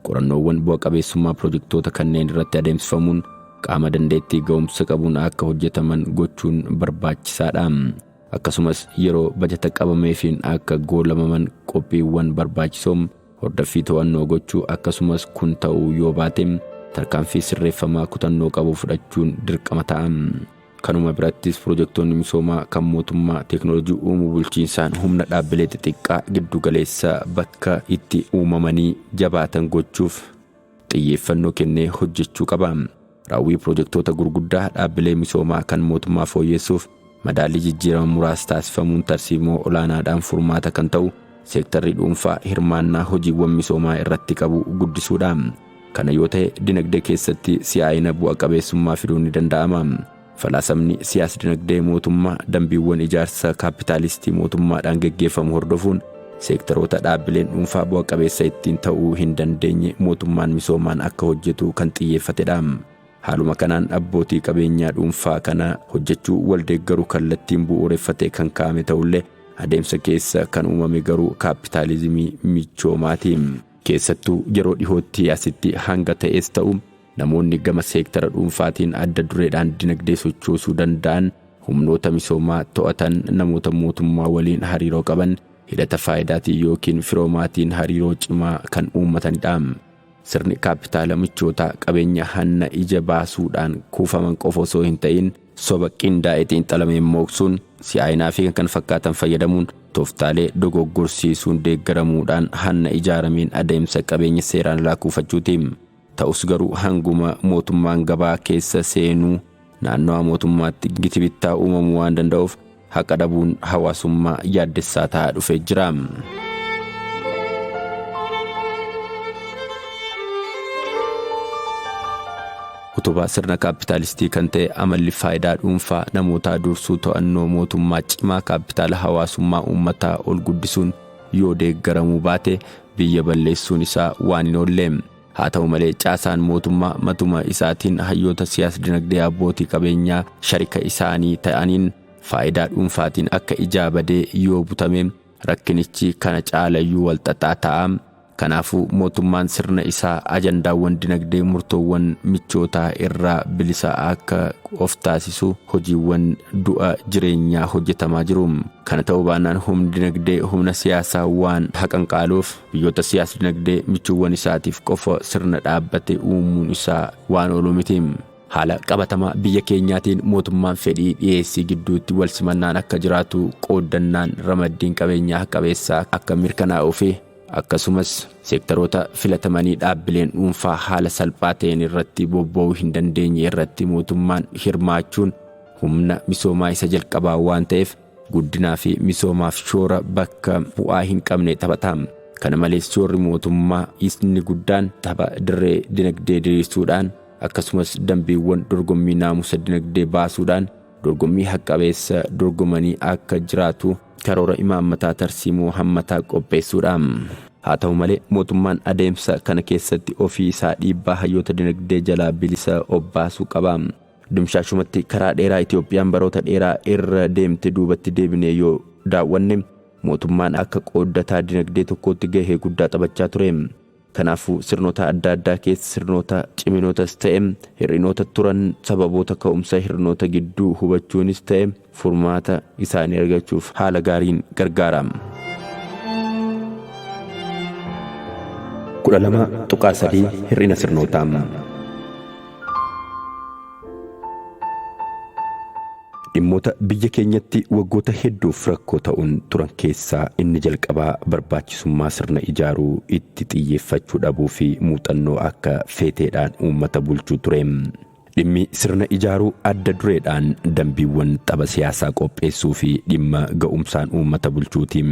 Qorannoowwan bu'a qabeessummaa piroojeektoota kanneen irratti adeemsifamuun qaama dandeettii ga'umsa qabuun akka hojjetaman gochuun barbaachisaadha. Akkasumas yeroo bajata qabameefiin akka goolamaman qophiiwwan barbaachisoom hordoffii to'annoo gochuu akkasumas kun ta'uu yoo baate tarkaanfii sirreeffamaa kutannoo qabu fudhachuun dirqama ta'a. Kanuma birattis piroojeektoonni misoomaa kan mootummaa teeknooloojii uumuu bulchiinsaan humna dhaabbilee xixiqqaa giddu galeessa bakka itti uumamanii jabaatan gochuuf xiyyeeffannoo kennee hojjechuu qaba. Raawwii piroojeektoota gurguddaa dhaabbilee misoomaa kan mootummaa fooyyessuuf madaallii jijjiirama muraasa taasifamuun tarsiimoo olaanaadhaan furmaata kan ta'u seektarri dhuunfaa hirmaannaa hojiiwwan misoomaa irratti qabu guddisuudha. Kana yoo ta'e dinagdee keessatti si'aayina bu'a qabeessummaa fiduun ni danda'ama. Falaasamni siyaas dinagdee mootummaa dambiiwwan ijaarsa kaapitaalistii mootummaadhaan geggeeffamu hordofuun seektaroota dhaabbileen dhuunfaa bu'a qabeessa ittiin ta'uu hin dandeenye mootummaan misoomaan akka hojjetu kan xiyyeeffatedha. Haaluma kanaan abbootii qabeenyaa dhuunfaa kana hojjechuu waldeeggaruu kallattiin bu'uureffatee kan kaa'ame ta'ullee adeemsa keessa kan uumame garuu kaapitaalizimii michoomaati. Keessattuu yeroo dhihootti asitti hanga ta'es ta'u namoonni gama seektara dhuunfaatiin adda dureedhaan dinagdee sochoosuu danda'an humnoota misoomaa to'atan namoota mootummaa waliin hariiroo qaban hidhata faayidaatiin yookiin firoomaatiin hariiroo cimaa kan uummatanidha. Sirni kaapitaala michootaa qabeenya hanna ija baasuudhaan kuufaman qofa osoo hin ta'in soba qindaa'ee xiinxalameen mooksuun si'aayinaa fi kan kana fakkaatan fayyadamuun tooftaalee dogoggorsiisuun deeggaramuudhaan hanna ijaarameen adeemsa qabeenya seeraan alaa kuufachuuti. Ta'us garuu hanguma mootummaan gabaa keessa seenuu naannawaa mootummaatti giti bittaa uumamuu waan danda'uuf haqa dhabuun hawaasummaa yaaddessaa ta'aa dhufee jira. Utubaa sirna kaappitaalistii kan ta'e amalli faayidaa dhuunfaa namootaa dursuu to'annoo mootummaa cimaa kaappitaala hawaasummaa uummataa ol guddisuun yoo deeggaramuu baate biyya balleessuun isaa waan hin oolle. Haa ta'u malee caasaan mootummaa matuma isaatiin hayyoota siyaas-dinagdee abbootii qabeenyaa sharika isaanii ta'aniin faayidaa dhuunfaatiin akka ijaa badee yoo butame rakkinichi kana caalayyuu walxaxaa ta'a. Kanaafuu mootummaan sirna isaa ajandaawwan dinagdee murtoowwan michootaa irraa bilisa akka of taasisu hojiiwwan du'a jireenyaa hojjetamaa jiru. Kana ta'uu baannaan humni dinagdee humna siyaasaa waan haqanqaaluuf biyyoota siyaas-dinagdee michuuwwan isaatiif qofa sirna dhaabbate uumuun isaa waan oolu miti. Haala qabatamaa biyya keenyaatiin mootummaan fedhii dhiyeessii gidduutti walsimannaan akka jiraatu qooddannaan ramaddiin qabeenyaa haqabeessaa akka mirkanaa'uu fi akkasumas seektaroota filatamanii dhaabbileen dhuunfaa haala salphaa ta'een irratti bobba'uu hin dandeenye irratti mootummaan hirmaachuun humna misoomaa isa jalqabaa waan ta'eef guddinaa fi misoomaaf shoora bakka bu'aa hin qabne taphata. Kana malees shoorri mootummaa inni guddaan tapha dirree dinagdee diriirsuudhaan akkasumas dambiiwwan dorgommii naamusa dinagdee baasuudhaan dorgommii haqqabeessa dorgomanii akka jiraatu karoora imaammataa tarsiimoo hammataa qopheessuudha. Haa ta'u malee mootummaan adeemsa kana keessatti ofii isaa dhiibbaa hayyoota dinagdee jalaa bilisa obbaasuu qaba. Dimshaashumatti karaa dheeraa Itoophiyaan baroota dheeraa irra deemte duubatti deebinee yoo daawwanne mootummaan akka qooddataa dinagdee tokkootti gahee guddaa taphachaa ture. Kanaafuu sirnoota adda addaa keessa sirnoota ciminootas ta'e hir'inoota turan sababoota ka'umsa hir'inoota gidduu hubachuunis ta'e furmaata isaanii argachuuf haala gaariin gargaara. 12.3 Hir'ina sirnootaa. Dhimmoota biyya keenyatti waggoota hedduuf rakkoo ta'uun turan keessaa inni jalqabaa barbaachisummaa sirna ijaaruu itti xiyyeeffachuu dhabuu fi muuxannoo akka feeteedhaan uummata bulchuu ture. Dhimmi sirna ijaaruu adda dureedhaan dambiiwwan tapha siyaasaa qopheessuu fi dhimma ga'umsaan uummata bulchuuti.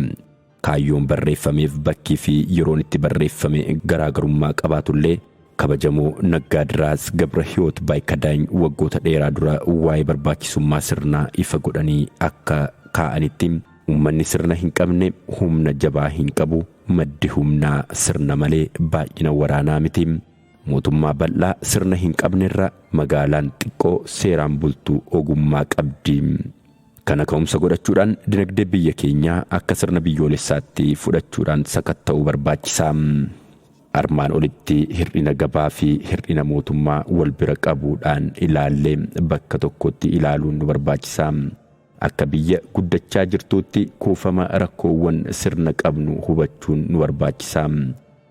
Kaayyoon barreeffameef bakkii fi yeroon itti barreeffame garaagarummaa qabaatullee kabajamoo Naggaadiraas Gabrahiwoot Baayikadaany waggoota dheeraa dura waa'ee barbaachisummaa sirnaa ifa godhanii akka kaa'anitti uummanni sirna hin qabne humna jabaa hin qabu, maddi humnaa sirna malee baay'ina waraanaa miti. Mootummaa bal'aa sirna hin qabnerra magaalaan xiqqoo seeraan bultu ogummaa qabdi. Kana ka'umsa godhachuudhaan dinagdee biyya keenyaa akka sirna biyyoolessaatti fudhachuudhaan sakatta'uu barbaachisa. Armaan olitti hir'ina gabaa fi hir'ina mootummaa wal bira qabuudhaan ilaallee bakka tokkotti ilaaluun nu barbaachisa. Akka biyya guddachaa jirtuutti kuufama rakkoowwan sirna qabnu hubachuun nu barbaachisa.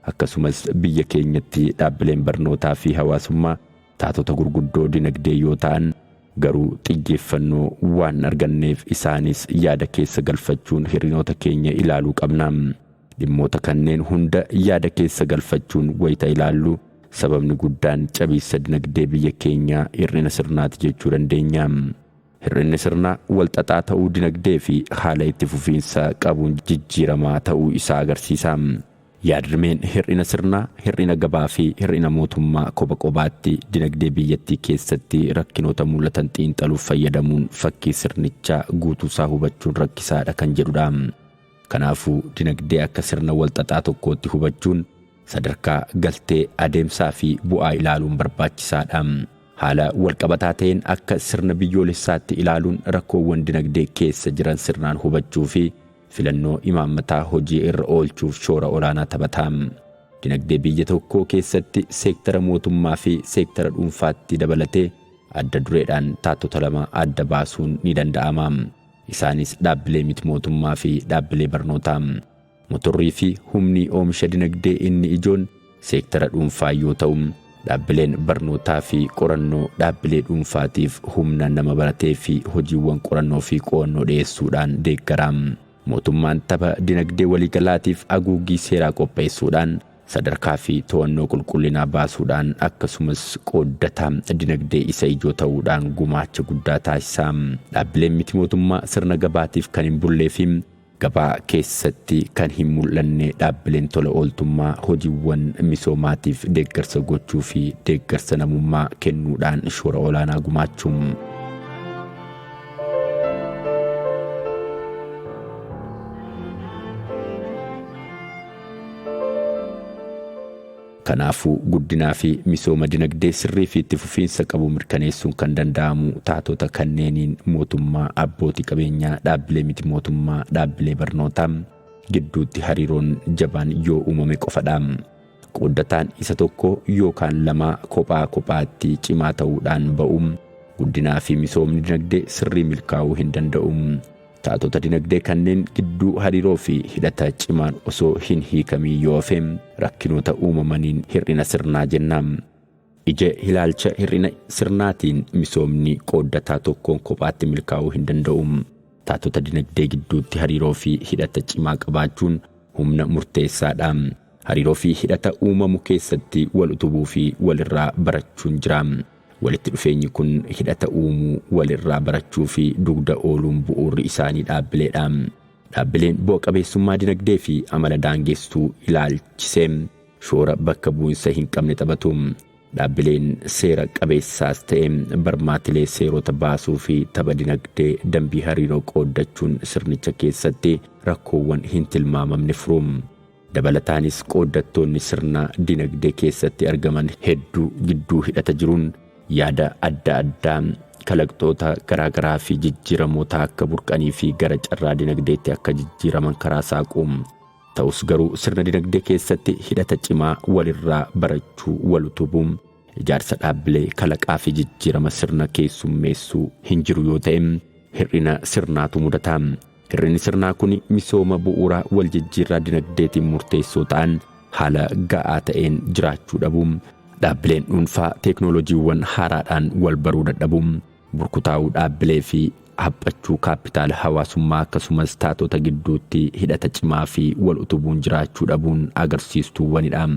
Akkasumas biyya keenyatti dhaabbileen barnootaa fi hawaasummaa taatota gurguddoo dinagdee yoo ta'an garuu xiyyeeffannoo waan arganneef isaanis yaada keessa galfachuun hir'inoota keenya ilaaluu qabna. Dhimmoota kanneen hunda yaada keessa galfachuun wayita ilaallu sababni guddaan cabiinsa dinagdee biyya keenyaa hir'ina sirnaati jechuu dandeenya. Hir'inni sirnaa walxaxaa ta'uu dinagdee fi haala itti fufiinsa qabuun jijjiiramaa ta'uu isaa agarsiisa. Yaadrimeen hir'ina sirnaa, hir'ina gabaa fi hir'ina mootummaa kopha qobaatti dinagdee biyyattii keessatti rakkinoota mul'atan xiinxaluuf fayyadamuun fakkii sirnichaa guutuusaa hubachuun rakkisaadha kan jedhudha. Kanaafuu dinagdee akka sirna walxaxaa tokkootti hubachuun sadarkaa galtee, adeemsaa fi bu'aa ilaaluun barbaachisaadha. Haala walqabataa ta'een akka sirna biyyoolessaatti ilaaluun rakkoowwan dinagdee keessa jiran sirnaan hubachuu fi filannoo imaammataa hojii irra oolchuuf shoora olaanaa taphata. Dinagdee biyya tokkoo keessatti seektara mootummaa fi seektara dhuunfaatti dabalatee adda dureedhaan taattota lama adda baasuun ni danda'ama. Isaanis dhaabbilee miti-mootummaa fi dhaabbilee barnootaa. Motorrii fi humni oomisha dinagdee inni ijoon seektara dhuunfaa yoo ta'u, dhaabbileen barnootaa fi qorannoo dhaabbilee dhuunfaatiif humna nama baratee fi hojiiwwan qorannoo fi qo'annoo dhiyeessuudhaan deeggara. Mootummaan tapha dinagdee waliigalaatiif haguuggii seeraa qopheessuudhaan Sadarkaa fi to'annoo qulqullinaa baasuudhaan akkasumas qooddataa dinagdee isa ijoo ta'uudhaan gumaacha guddaa taasisa. Dhaabbileen miti mootummaa sirna gabaatiif kan hin bullee fi gabaa keessatti kan hin mul'anne dhaabbileen tola ooltummaa hojiiwwan misoomaatiif deeggarsa gochuu fi deeggarsa namummaa kennuudhaan shoora olaanaa gumaachu. Kanaafuu guddinaa fi misooma dinagdee sirrii fi itti fufiinsa qabu mirkaneessuun kan danda'amu taatota kanneeniin mootummaa, abbootii qabeenyaa, dhaabbilee miti mootummaa, dhaabbilee barnootaa gidduutti hariiroon jabaan yoo uumame qofadha. Qooddataan isa tokko yookaan lama kophaa kophaatti cimaa ta'uudhaan ba'u guddinaa fi misoomni dinagdee sirrii milkaa'uu hin danda'u. Taatota dinagdee kanneen gidduu hariiroo fi hidhata cimaan osoo hin hiikamiin yoo hafe rakkinoota uumamaniin hir'ina sirnaa jenna. Ija ilaalcha hir'ina sirnaatiin misoomni qooddataa tokkoon kophaatti milkaa'uu hin danda'u. Taatota dinagdee gidduutti hariiroo fi hidhata cimaa qabaachuun humna murteessaadha. Hariiroo fi hidhata uumamu keessatti wal utubuu fi walirraa barachuun jira. Walitti dhufeenyi kun hidhata uumuu, walirraa barachuu fi dugda ooluun bu'uurri isaanii dhaabbileedha. Dhaabbileen bu'a qabeessummaa dinagdee fi amala daangessuu ilaalchisee shoora bakka bu'insa hin qabne taphatu. Dhaabbileen seera qabeessaas ta'e barmaatilee seerota baasuu fi tapha dinagdee dambii hariiroo qooddachuun sirnicha keessatti rakkoowwan hin tilmaamamne furu. Dabalataanis qooddattoonni sirna dinagdee keessatti argaman hedduu gidduu hidhata jiruun yaada adda addaa kalaqxoota garaagaraa fi jijjiiramoota akka burqanii fi gara carraa dinagdeetti akka jijjiiraman karaa saaqu. Ta'us garuu sirna dinagdee keessatti hidhata cimaa walirraa barachuu wal utubuu ijaarsa dhaabbilee kalaqaa fi jijjiirama sirna keessummeessuu hin jiru yoo ta'e hir'ina sirnaatu mudata. Hir'inni sirnaa kun misooma bu'uura wal jijjiirraa dinagdeetiin murteessoo ta'an haala ga'aa ta'een jiraachuu dhabu, dhaabbileen dhuunfaa teeknooloojiiwwan haaraadhaan wal baruu dadhabu, burkutaa'uu dhaabbilee fi haphachuu kaappitaala hawaasummaa akkasumas taatota gidduutti hidhata cimaa fi wal utubuun jiraachuu dhabuun agarsiistuuwwanidha.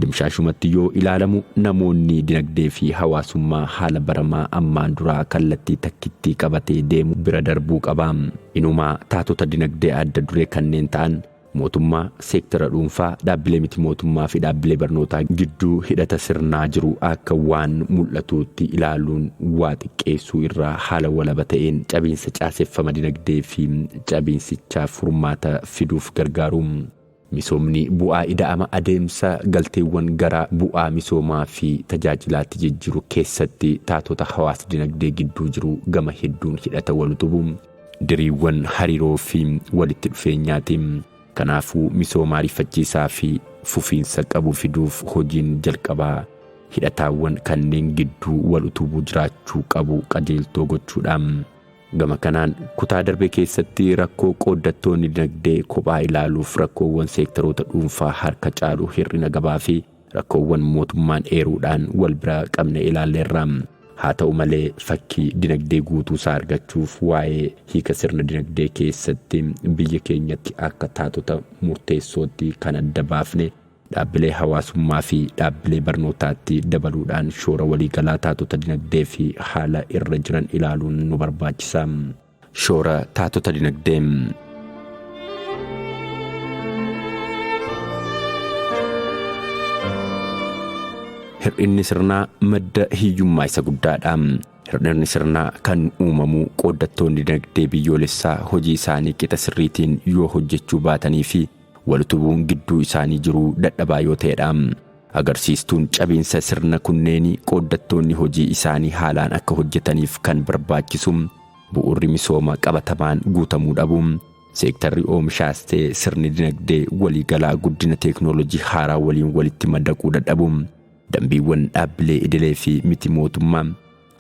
Dimshaashumatti yoo ilaalamu namoonni dinagdee fi hawaasummaa haala baramaa ammaan duraa kallattii takkittii qabatee deemu bira darbuu qaba. Inumaa taatota dinagdee adda duree kanneen ta'an mootummaa, seektara dhuunfaa, dhaabbilee miti mootummaa fi dhaabbilee barnootaa gidduu hidhata sirnaa jiru akka waan mul'atuutti ilaaluun waa xiqqeessuu irraa haala walaba ta'een cabiinsa caaseffama dinagdee fi cabiinsichaaf furmaata fiduuf gargaaru. Misoomni bu'aa ida'ama adeemsa galteewwan gara bu'aa misoomaa fi tajaajilaatti jijjiiru keessatti taatota hawaas-dinagdee gidduu jiru gama hedduun hidhata wal utubu diriiwwan hariiroo fi walitti dhufeenyaati. Kanaafuu misooma ariifachiisaa fi fufiinsa qabu fiduuf hojiin jalqabaa hidhataawwan kanneen gidduu wal utubuu jiraachuu qabu qajeeltoo gochuudha. Gama kanaan kutaa darbe keessatti rakkoo qooddattoonni dinagdee kophaa ilaaluuf rakkoowwan seektaroota dhuunfaa harka caalu hir'ina gabaa fi rakkoowwan mootummaan eeruudhaan wal bira qabne ilaalleerra. Haa ta'u malee fakkii dinagdee guutuusaa argachuuf waa'ee hiika sirna dinagdee keessatti biyya keenyatti akka taatota murteessootti kan adda baafne dhaabbilee hawaasummaa fi dhaabbilee barnootaatti dabaluudhaan shoora waliigalaa taatota dinagdee fi haala irra jiran ilaaluun nu barbaachisa. Shoora taatota dinagdee. Hir'inni sirnaa madda hiyyummaa isa guddaadha. Hir'inni sirnaa kan uumamu qooddattoonni dinagdee biyyoolessaa hojii isaanii qixa sirriitiin yoo hojjechuu baatanii fi wal utubuun gidduu isaanii jiru dadhabaa yoo ta'edha. Agarsiistuun cabiinsa sirna kunneenii qooddattoonni hojii isaanii haalaan akka hojjetaniif kan barbaachisu bu'uurri misooma qabatamaan guutamuu dhabu, seektarri oomishaas ta'e sirni dinagdee waliigalaa guddina teeknooloojii haaraa waliin walitti madaquu dadhabu, dambiiwwan dhaabbilee idilee fi miti mootummaa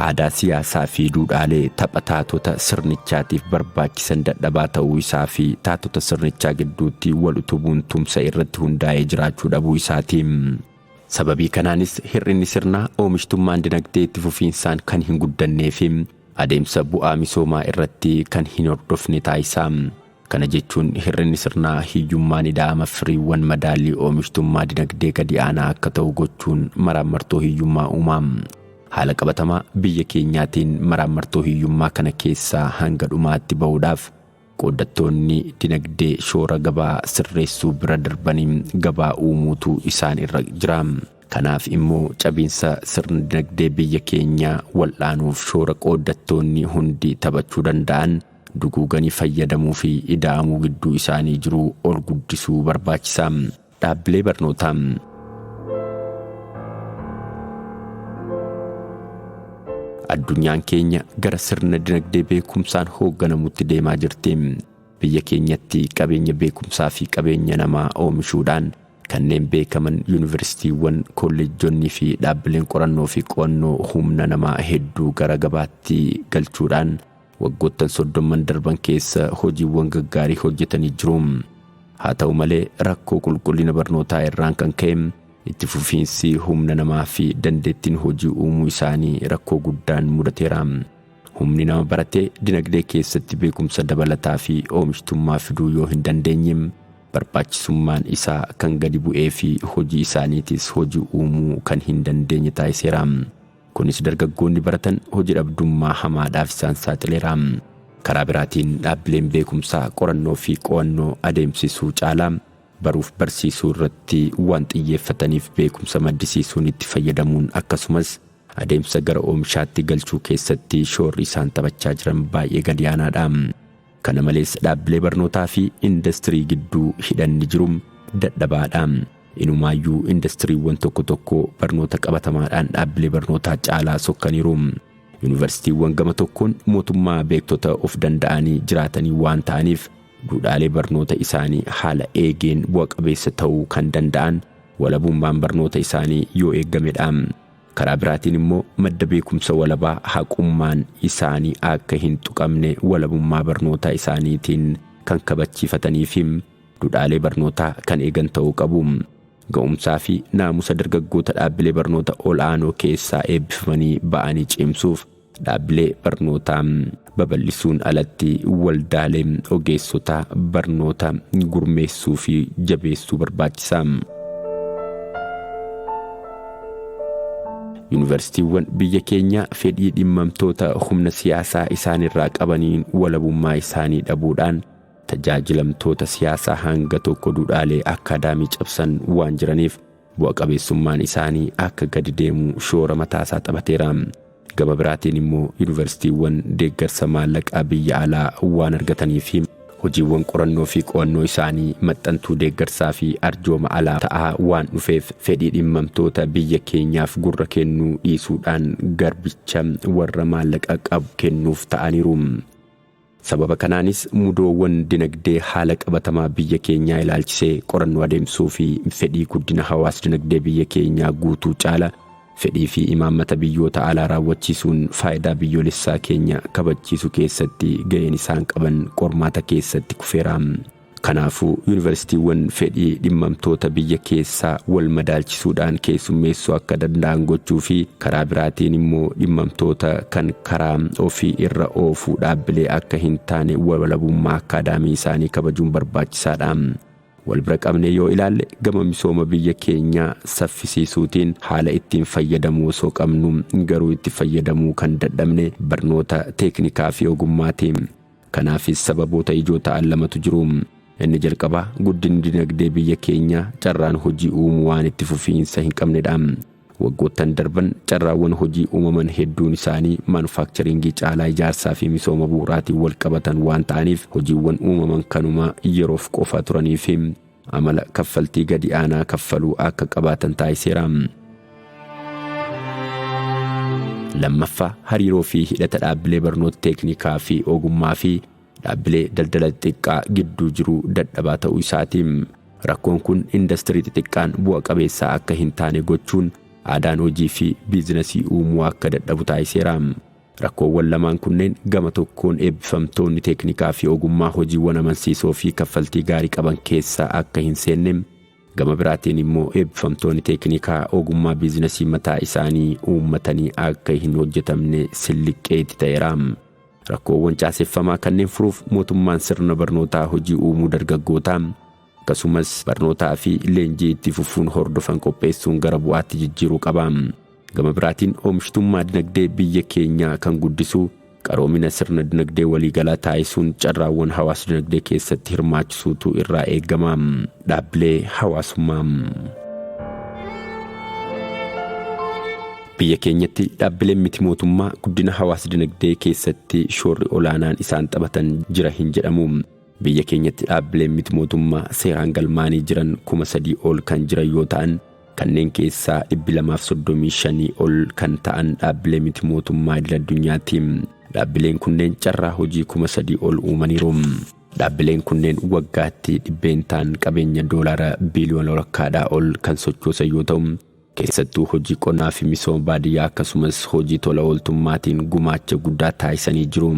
aadaa siyaasaa fi duudhaalee tapha taatota sirnichaatiif barbaachisan dadhabaa ta'uu isaa fi taatota sirnichaa gidduutti wal utubuun tumsa irratti hundaa'ee jiraachuu dhabuu isaati. Sababii kanaanis hir'inni sirnaa oomishtummaan dinagdee itti fufiinsaan kan hin guddannee fi adeemsa bu'aa misoomaa irratti kan hin hordofne taasisa. Kana jechuun hir'inni sirnaa hiyyummaan ida'ama firiiwwan madaallii oomishtummaa dinagdee gadi aanaa akka ta'u gochuun maraammartoo hiyyummaa uuma. Haala qabatamaa biyya keenyaatiin maraammartoo hiyyummaa kana keessaa hanga dhumaatti ba'uudhaaf qooddattoonni dinagdee shoora gabaa sirreessuu bira darbanii gabaa uumuutu isaan irra jira. Kanaaf immoo cabiinsa sirna dinagdee biyya keenyaa wal'aanuuf shoora qooddattoonni hundi taphachuu danda'an duguuganii fayyadamuu fi ida'amuu gidduu isaanii jiru ol guddisuu barbaachisa. Dhaabbilee barnootaa. Addunyaan keenya gara sirna dinagdee beekumsaan hoogganamutti deemaa jirti. Biyya keenyatti qabeenya beekumsaa fi qabeenya namaa oomishuudhaan kanneen beekaman yuunivarsiitiiwwan, kolleejjonnii fi dhaabbileen qorannoo fi qo'annoo humna namaa hedduu gara gabaatti galchuudhaan waggoottan 30n darban keessa hojiiwwan gaggaarii hojjetanii jiru. Haa ta'u malee rakkoo qulqullina barnootaa irraan kan ka'e itti fufiinsi humna namaa fi dandeettiin hojii uumuu isaanii rakkoo guddaan mudateera. Humni nama baratee dinagdee keessatti beekumsa dabalataa fi oomishtummaa fiduu yoo hin dandeenye barbaachisummaan isaa kan gadi bu'ee fi hojii isaaniitis hojii uumuu kan hin dandeenye taasiseera. Kunis dargaggoonni baratan hojii dhabdummaa hamaadhaaf isaan saaxileera. Karaa biraatiin dhaabbileen beekumsaa qorannoo fi qo'annoo adeemsisuu caalaa baruuf barsiisuu irratti waan xiyyeeffataniif beekumsa maddisiisuun itti fayyadamuun akkasumas adeemsa gara oomishaatti galchuu keessatti shoorri isaan taphachaa jiran baay'ee gadi aanaadha. Kana malees dhaabbilee barnootaa fi indastirii gidduu hidhanni jiru dadhabaadha. Inumaayyuu indastiriiwwan tokko tokko barnoota qabatamaadhaan dhaabbilee barnootaa caalaa sokkaniiru. Yuunivarsiitiiwwan gama tokkoon mootummaa beektota of danda'anii jiraatanii waan ta'aniif duudhaalee barnoota isaanii haala eegeen bu'a qabeessa ta'uu kan danda'an walabummaan barnoota isaanii yoo eegamedha. Karaa biraatiin immoo madda beekumsa walabaa haqummaan isaanii akka hin tuqamne walabummaa barnoota isaaniitiin kan kabachiifatanii fi duudhaalee barnootaa kan eegan ta'uu qabu. Ga'umsaa fi naamusa dargaggoota dhaabbilee barnoota ol'aanoo keessaa eebbifamanii ba'anii cimsuuf dhaabbilee barnootaa babal'isuun alatti waldaalee ogeessota barnoota gurmeessuu fi jabeessuu barbaachisa. Yuunivarsiitiiwwan biyya keenyaa fedhii dhimmamtoota humna siyaasaa isaanirraa qabaniin walabummaa isaanii dhabuudhaan tajaajilamtoota siyaasaa hanga tokko duudhaalee akkaadaamii cabsan waan jiraniif bu'a qabeessummaan isaanii akka gadi deemu shoora mataasaa taphateera. Gama biraatiin immoo yuunivarsiitiiwwan deeggarsa maallaqaa biyya alaa waan argatanii fi hojiiwwan qorannoo fi qo'annoo isaanii maxxantuu deeggarsaa fi arjooma alaa ta'aa waan dhufeef fedhii dhimmamtoota biyya keenyaaf gurra kennuu dhiisuudhaan garbicha warra maallaqa qabu kennuuf ta'aniiru. Sababa kanaanis mudoowwan dinagdee haala qabatamaa biyya keenyaa ilaalchisee qorannoo adeemsuu fi fedhii guddina hawaas dinagdee biyya keenyaa guutuu caala fedhii fi imaammata biyyoota alaa raawwachiisuun faayidaa biyyoolessaa keenya kabachiisuu keessatti ga'een isaan qaban qormaata keessatti kufeera. Kanaafuu yuunivarsiitiiwwan fedhii dhimmamtoota biyya keessaa wal madaalchisuudhaan keessummeessuu akka danda'an gochuu fi karaa biraatiin immoo dhimmamtoota kan karaa ofii irra oofuu dhaabbilee akka hin taane walabummaa akkaadaamii isaanii kabajuun barbaachisaadha. Wal bira qabnee yoo ilaalle gama misooma biyya keenyaa saffisiisuutiin haala ittiin fayyadamuu osoo qabnu garuu itti fayyadamuu kan dadhabne barnoota teeknikaa fi ogummaatiin. Kanaafis sababoota ijoo ta'an lamatu jiru. Inni jalqabaa guddinni dinagdee biyya keenyaa carraan hojii uumuu waan itti fufiinsa hin qabnedha. Waggoottan darban carraawwan hojii uumaman hedduun isaanii maanufaakcharingii caalaa ijaarsaa fi misooma bu'uuraatiin wal qabatan waan ta'aniif hojiiwwan uumaman kanuma yeroof qofa turanii fi amala kaffaltii gadi aanaa kaffaluu akka qabaatan taasiseera. Lammaffaa hariiroo fi hidhata dhaabbilee barnoota teeknikaa fi ogummaa fi dhaabbilee daldala xixiqqaa gidduu jiru dadhabaa ta'uu isaatiin rakkoon kun indastirii xixiqqaan bu'a qabeessaa akka hin taane gochuun aadaan hojii fi biizinasii uumuu akka dadhabu taasiseera. Rakkoowwan lamaan kunneen gama tokkoon eebbifamtoonni teeknikaa fi ogummaa hojiiwwan amansiisoo fi kaffaltii gaarii qaban keessaa akka hin seenne gama biraatiin immoo eebbifamtoonni teeknikaa ogummaa biizinasii mataa isaanii uummatanii akka hin hojjetamne silliqqeetti ta'eera. Rakkoowwan caaseffamaa kanneen furuuf mootummaan sirna barnootaa hojii uumuu dargaggootaa akkasumas barnootaa fi leenjii itti fufuun hordofan qopheessuun gara bu'aatti jijjiiruu qaba. Gama biraatiin oomishtummaa dinagdee biyya keenyaa kan guddisu qaroomina sirna dinagdee waliigalaa taasisuun carraawwan hawaas dinagdee keessatti hirmaachisuutu irraa eegama. Dhaabbilee hawaasummaa. Biyya keenyatti dhaabbileen miti mootummaa guddina hawaas dinagdee keessatti shoorri olaanaan isaan taphatan jira hin jedhamu. Biyya keenyatti dhaabbileen miti mootummaa seeraan galmaanii jiran 3000 ol kan jiran yoo ta'an, kanneen keessaa 235 ol kan ta'an dhaabbilee miti mootummaa idil addunyaati. Dhaabbileen kunneen carraa hojii 3000 ol uumaniiru. Dhaabbileen kunneen waggaatti dhibbeentaan qabeenya doolaara biiliyoona walakkaadhaa ol kan sochoosan yoo ta'u, keessattuu hojii qonnaa fi misooma baadiyyaa akkasumas hojii tola ooltummaatiin gumaacha guddaa taasisanii jiru.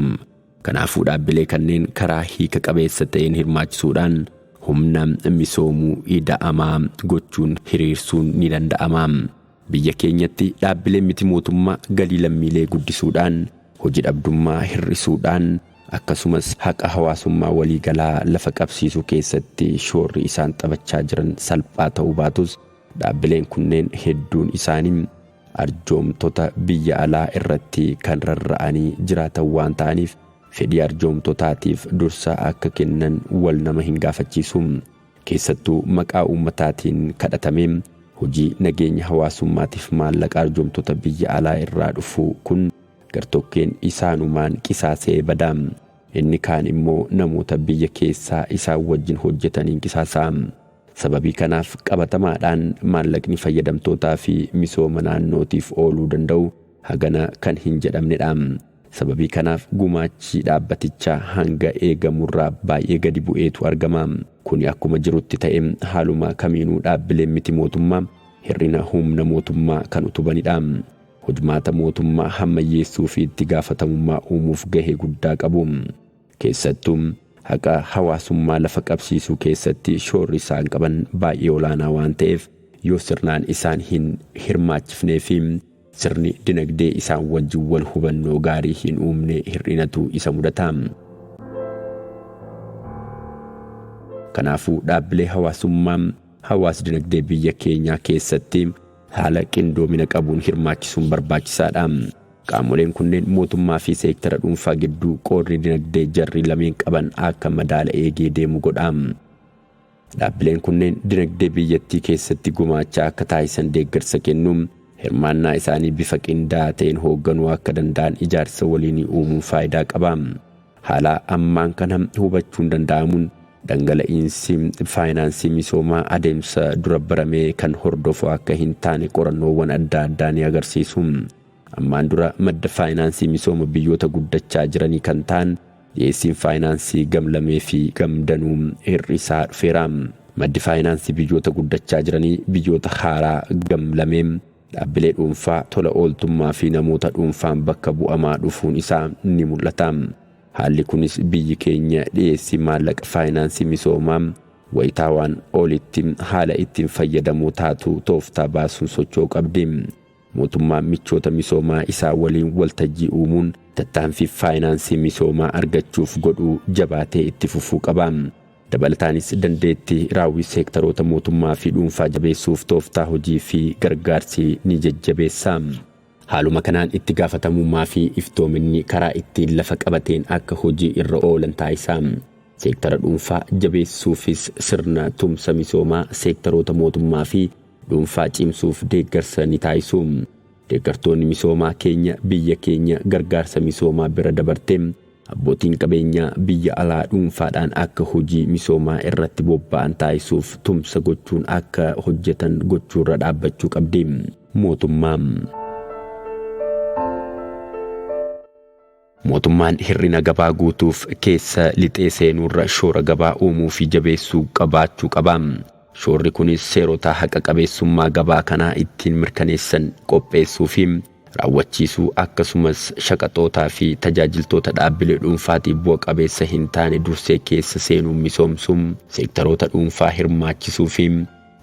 Kanaafuu dhaabbilee kanneen karaa hiika qabeessa ta'een hirmaachisuudhaan humna misoomuu ida'amaa gochuun hiriirsuun ni danda'ama. Biyya keenyatti dhaabbileen miti mootummaa galii lammiilee guddisuudhaan, hojii dhabdummaa hir'isuudhaan, akkasumas haqa hawaasummaa waliigalaa lafa qabsiisuu keessatti shoorri isaan taphachaa jiran salphaa ta'uu baatus, dhaabbileen kunneen hedduun isaanii arjoomtota biyya alaa irratti kan rarra'anii jiraatan waan ta'aniif fedhii arjoomtotaatiif dursa akka kennan wal nama hin gaafachiisu. Keessattuu maqaa uummataatiin kadhatamee hojii nageenya hawaasummaatiif maallaqa arjoomtota biyya alaa irraa dhufu kun gartokkeen isaanumaan qisaasee bada. Inni kaan immoo namoota biyya keessaa isaan wajjin hojjetaniin qisaasa'a. Sababii kanaaf qabatamaadhaan maallaqni fayyadamtootaa fi misooma naannootiif ooluu danda'u hagana kan hin jedhamnedha. Sababii kanaaf gumaachi dhaabbatichaa hanga eegamurraa baay'ee gadi bu'eetu argama. Kuni akkuma jirutti ta'e haaluma kamiinuu dhaabbileen miti mootummaa hir'ina humna mootummaa kan utubanidha. Hojmaata mootummaa hammayyeessuu fi itti gaafatamummaa uumuuf gahee guddaa qabu. Keessattuu haqa hawaasummaa lafa qabsiisuu keessatti shoorri isaan qaban baay'ee olaanaa waan ta'eef yoo sirnaan isaan hin hirmaachifnee fi sirni dinagdee isaan wajjin wal hubannoo gaarii hin uumne hir'inatu isa mudata. Kanaafuu dhaabbilee hawaasummaa hawaas dinagdee biyya keenyaa keessatti haala qindoomina qabuun hirmaachisuun barbaachisaadha. Qaamoleen kunneen mootummaa fi seektara dhuunfaa gidduu qoodni dinagdee jarri lameen qaban akka madaala eegee deemu godha. Dhaabbileen kunneen dinagdee biyyattii keessatti gumaacha akka taasisan deeggarsa kennuun hirmaannaa isaanii bifa qindaa'aa ta'een hoogganuu akka danda'an ijaarsa waliinii uumuun faayidaa qaba. Haala ammaan kana hubachuun danda'amuun dhangala'iinsi faayinaansii misoomaa adeemsa dura baramee kan hordofu akka hin taane qorannoowwan adda addaa ni agarsiisu. Ammaan dura madda faayinaansii misooma biyyoota guddachaa jiranii kan ta'an dhiyeessiin faayinaansii gamlamee fi gamdanuu hir'isaa dhufeera. Maddi faayinaansii biyyoota guddachaa jiranii biyyoota haaraa gamlamee dhaabbilee dhuunfaa tola ooltummaa fi namoota dhuunfaan bakka bu'amaa dhufuun isaa ni mul'ata. Haalli kunis biyyi keenya dhiyeessii maallaqa faayinaansii misoomaa wayitaawaan olitti haala ittiin fayyadamuu taatu tooftaa baasuun socho'uu qabdi. Mootummaan michoota misoomaa isaa waliin waltajjii uumuun tattaaffii faayinaansii misoomaa argachuuf godhu jabaatee itti fufuu qaba. Dabalataanis dandeettii raawwii seektaroota mootummaa fi dhuunfaa jabeessuuf tooftaa hojii fi gargaarsi ni jajjabeessa. Haaluma kanaan itti gaafatamummaa fi iftoominni karaa ittiin lafa qabateen akka hojii irra oolan taasisa. Seektara dhuunfaa jabeessuufis sirna tumsa misoomaa seektaroota mootummaa fi dhuunfaa cimsuuf deeggarsa ni taasisu. Deeggartoonni misoomaa keenya biyya keenya gargaarsa misoomaa bira dabartee abbootiin qabeenyaa biyya alaa dhuunfaadhaan akka hojii misoomaa irratti bobba'an taasisuuf tumsa gochuun akka hojjetan gochuurra dhaabbachuu qabdi. Mootummaa. Mootummaan hir'ina gabaa guutuuf keessa lixee seenuurra shoora gabaa uumuu fi jabeessuu qabaachuu qaba. Shoorri kunis seerota haqa qabeessummaa gabaa kanaa ittiin mirkaneessan qopheessuu fi raawwachiisuu akkasumas shaqaxootaa fi tajaajiltoota dhaabbilee dhuunfaatiif bu'a qabeessa hin taane dursee keessa seenuun misoomsuun seektaroota dhuunfaa hirmaachisuu fi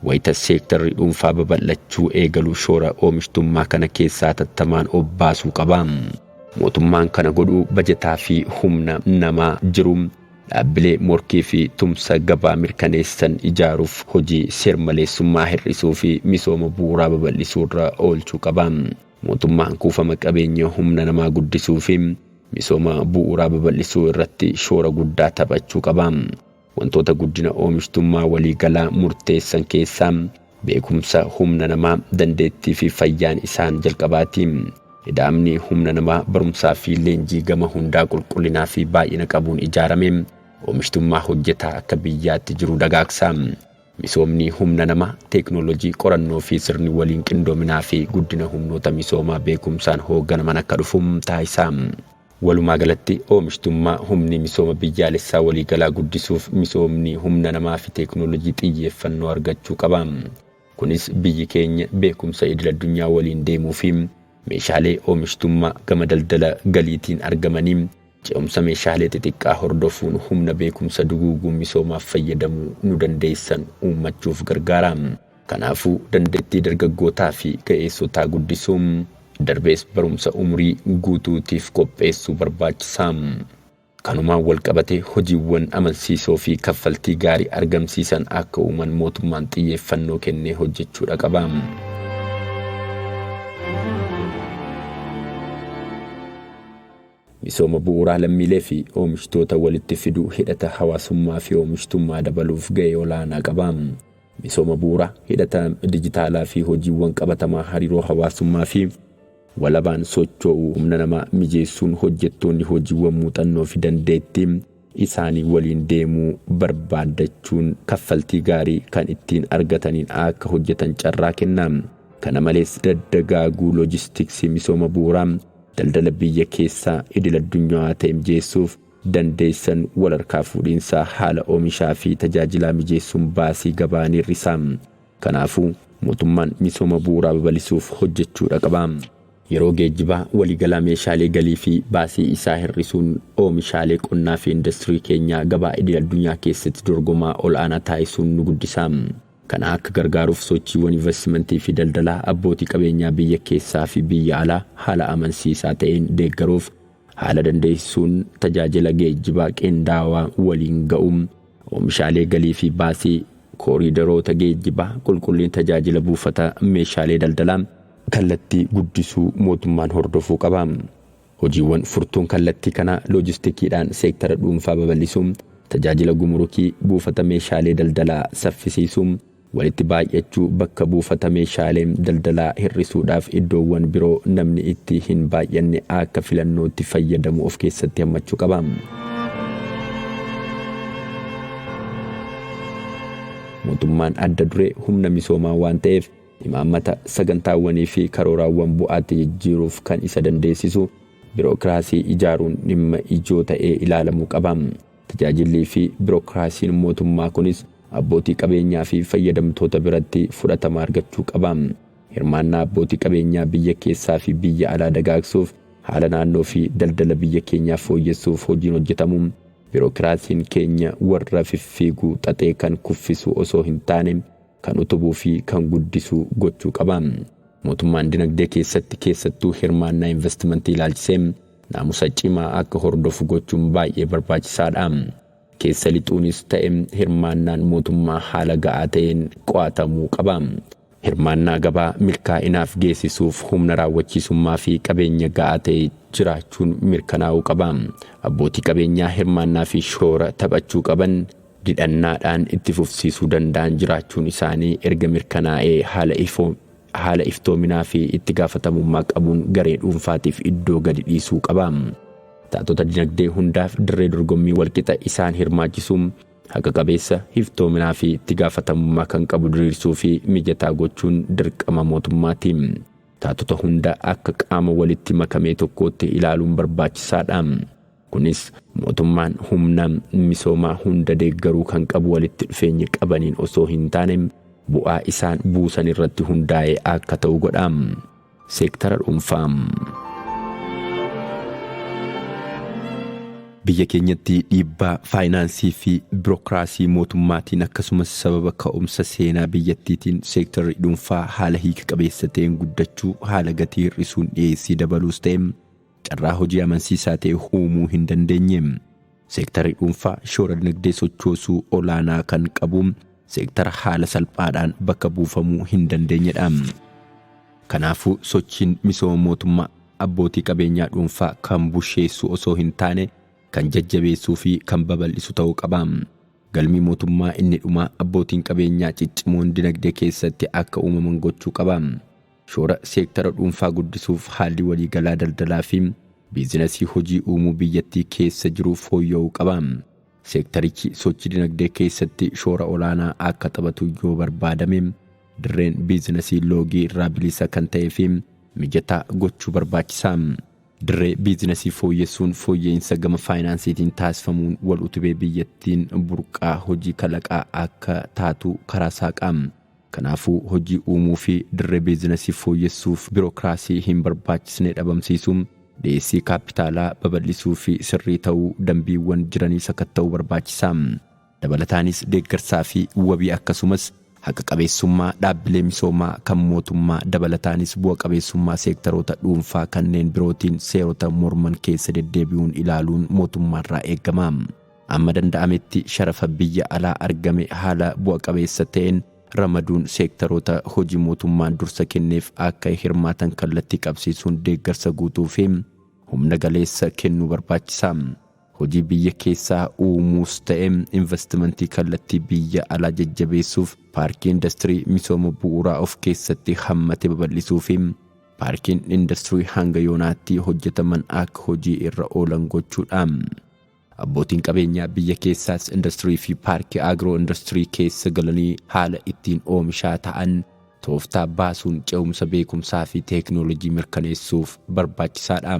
wayita seektarri dhuunfaa babal'achuu eegalu shoora oomishtummaa kana keessaa tattamaan obbaasuu qaba. Mootummaan kana godhuu bajataa fi humna namaa jiru dhaabbilee morkii fi tumsa gabaa mirkaneessan ijaaruuf hojii seer-maleessummaa hir'isuu fi misooma bu'uuraa babal'isuu irra oolchuu qaba. Mootummaan kuufama qabeenya humna namaa guddisuu fi misooma bu'uuraa babal'isuu irratti shoora guddaa taphachuu qaba. Wantoota guddina oomishtummaa waliigalaa murteessan keessaa beekumsa humna namaa, dandeettii fi fayyaan isaan jalqabaati. Ida'amni humna namaa barumsaa fi leenjii gama hundaa qulqullinaa fi baay'ina qabuun ijaarame oomishtummaa hojjetaa akka biyyaatti jiru dagaagsa. Misoomni humna namaa, teeknoolojii, qorannoo fi sirni waliin qindoominaa fi guddina humnoota misoomaa beekumsaan hoogganaman akka dhufu taasisa. Walumaa galatti oomishtummaa humni misooma biyyaalessaa waliigalaa guddisuuf misoomni humna namaa fi teeknoolojii xiyyeeffannoo argachuu qaba. Kunis biyyi keenya beekumsa idil-addunyaa waliin deemuu fi meeshaalee oomishtummaa gama daldala galiitiin argamanii ce'umsa meeshaalee xixiqqaa hordofuun humna beekumsa duguuguun misoomaaf fayyadamuu nu dandeessan uummachuuf gargaara. Kanaafuu dandeettii dargaggootaa fi ga'eessotaa guddisuun darbees barumsa umurii guutuutiif qopheessuu barbaachisa. Kanumaan wal qabatee hojiiwwan amansiisoo fi kaffaltii gaarii argamsiisan akka uuman mootummaan xiyyeeffannoo kennee hojjechuudha qaba. Misooma bu'uuraa lammiilee fi oomishtoota walitti fiduu hidhata hawaasummaa fi oomishtummaa dabaluuf ga'ee olaanaa qaba. Misooma bu'uuraa hidhata dijitaalaa fi hojiiwwan qabatamaa hariiroo hawaasummaa fi walabaan socho'uu humna namaa mijeessuun hojjettoonni hojiiwwan muuxannoo fi dandeettii isaanii waliin deemuu barbaaddachuun kaffaltii gaarii kan ittiin argataniin akka hojjetan carraa kenna. Kana malees daddagaaguu loojistiksii misooma bu'uuraa daldala biyya keessaa idil addunyaa ta'e mijeessuuf dandeessan wal harkaa fuudhiinsaa haala oomishaa fi tajaajilaa mijeessuun baasii gabaa ni hir'isa. Kanaafuu mootummaan misooma bu'uuraa babal'isuuf hojjechuudha qaba. Yeroo geejjibaa waliigalaa meeshaalee galii fi baasii isaa hir'isuun oomishaalee qonnaa fi industirii keenyaa gabaa idil addunyaa keessatti dorgomaa ol'aanaa taasisuun nu guddisa. Kana akka gargaaruuf sochiiwwan investimentii fi daldalaa abbootii qabeenyaa biyya keessaa fi biyya alaa haala amansiisaa ta'een deeggaruuf haala dandeessisuun tajaajila geejjibaa qindaawaa waliin ga'uun oomishaalee galii fi baasii kooriidaroota geejjibaa qulqullina tajaajila buufata meeshaalee daldalaa kallattii guddisuu mootummaan hordofuu qaba. Hojiiwwan furtuun kallattii kanaa loojistikiidhaan seektara dhuunfaa babal'isuun tajaajila gumrukii buufata meeshaalee daldalaa saffisiisuun walitti baay'achuu bakka buufata meeshaalee daldalaa hir'isuudhaaf iddoowwan biroo namni itti hin baay'anne akka filannootti fayyadamu of keessatti hammachuu qaba. Mootummaan adda duree humna misoomaa waan ta'eef imaammata sagantaawwanii fi karooraawwan bu'aatti jijjiiruuf kan isa dandeessisu birookiraasii ijaaruun dhimma ijoo ta'ee ilaalamuu qaba. Tajaajillii fi birookiraasiin mootummaa kunis abbootii qabeenyaa fi fayyadamtoota biratti fudhatama argachuu qaba. Hirmaannaa abbootii qabeenyaa biyya keessaa fi biyya alaa dagaagsuuf haala naannoo fi daldala biyya keenyaa fooyyessuuf hojiin hojjetamu birookiraasiin keenya warra fiffiiguu xaxee kan kuffisu osoo hin taane kan utubuu fi kan guddisu gochuu qaba. Mootummaan dinagdee keessatti keessattuu hirmaannaa investimentii ilaalchisee naamusa cimaa akka hordofu gochuun baay'ee barbaachisaadha. Keessa lixuunis ta'e hirmaannaan mootummaa haala ga'aa ta'een qo'atamuu qaba. Hirmaannaa gabaa milkaa'inaaf geessisuuf humna raawwachiisummaa fi qabeenya ga'aa ta'e jiraachuun mirkanaa'uu qaba. Abbootii qabeenyaa hirmaannaa fi shoora taphachuu qaban didhannaadhaan itti fufsiisuu danda'an jiraachuun isaanii erga mirkanaa'ee haala iftoominaa fi itti gaafatamummaa qabuun garee dhuunfaatiif iddoo gadi dhiisuu qaba. Taatota dinagdee hundaaf dirree dorgommii walqixa isaan hirmaachisuun haqa qabeessa iftoominaa fi itti gaafatamummaa kan qabu diriirsuu fi mijataa gochuun dirqama mootummaati. Taatota hunda akka qaama walitti makamee tokkootti ilaaluun barbaachisaadha. Kunis mootummaan humna misoomaa hunda deeggaruu kan qabu walitti dhufeenya qabaniin osoo hin taane bu'aa isaan buusan irratti hundaa'ee akka ta'u godha. Seektara dhuunfaa. Biyya keenyatti dhiibbaa faayinaansii fi birookiraasii mootummaatiin akkasumas sababa ka'umsa seenaa biyyattiitiin seektarri dhuunfaa haala hiika qabeessa ta'een guddachuu haala gatii hir'isuun dhiyeessii dabaluus ta'e carraa hojii amansiisaa ta'e uumuu hin dandeenye. Seektarri dhuunfaa shoora dinagdee sochoosuu olaanaa kan qabu seektara haala salphaadhaan bakka buufamuu hin dandeenyedha. Kanaafuu sochiin misooma mootummaa abbootii qabeenyaa dhuunfaa kan busheessu osoo hin taane kan jajjabeessuu fi kan babal'isu ta'uu qaba. Galmi mootummaa inni dhumaa abbootiin qabeenyaa ciccimoon dinagdee keessatti akka uumaman gochuu qaba. Shoora seektara dhuunfaa guddisuuf haalli waliigalaa daldalaa fi biizinasii hojii uumuu biyyattii keessa jiru fooyya'uu qaba. Seektarichi sochii dinagdee keessatti shoora olaanaa akka taphatu yoo barbaadame dirreen biizinasii loogii irraa bilisa kan ta'ee fi mijataa gochuu barbaachisa. Dirree biizinasii fooyyessuun fooyya'insa gama faayinaansiitiin taasifamuun wal utubee biyyattiin burqaa hojii kalaqaa akka taatu karaa saaqa. Kanaafuu hojii uumuu fi dirree biizinasii fooyyessuuf birookiraasii hin barbaachisne dhabamsiisuun dhiyeessii kaappitaalaa babal'isuu fi sirrii ta'uu dambiiwwan jiranii sakatta'uu barbaachisa. Dabalataanis deeggarsaa fi wabii akkasumas haqa qabeessummaa dhaabbilee misoomaa kan mootummaa dabalataanis bu'a qabeessummaa seektaroota dhuunfaa kanneen birootiin seerota morman keessa deddeebi'uun ilaaluun mootummaarraa eegama. Amma danda'ametti sharafa biyya alaa argame haala bu'a qabeessa ta'een ramaduun seektaroota hojii mootummaan dursa kenneef akka hirmaatan kallattii qabsiisuun deeggarsa guutuu fi humna galeessa kennuu barbaachisa. Hojii biyya keessaa uumuus ta'e investimentii kallattii biyya alaa jajjabeessuuf paarkii industirii misooma bu'uuraa of keessatti hammate babal'isuu fi paarkiin industirii hanga yoonaatti hojjetaman akka hojii irra oolan gochuudha. Abbootiin qabeenyaa biyya keessaas industirii fi paarkii agiroo industirii keessa galanii haala ittiin oomishaa ta'an tooftaa baasuun ce'umsa beekumsaa fi teeknoolojii mirkaneessuuf barbaachisaadha.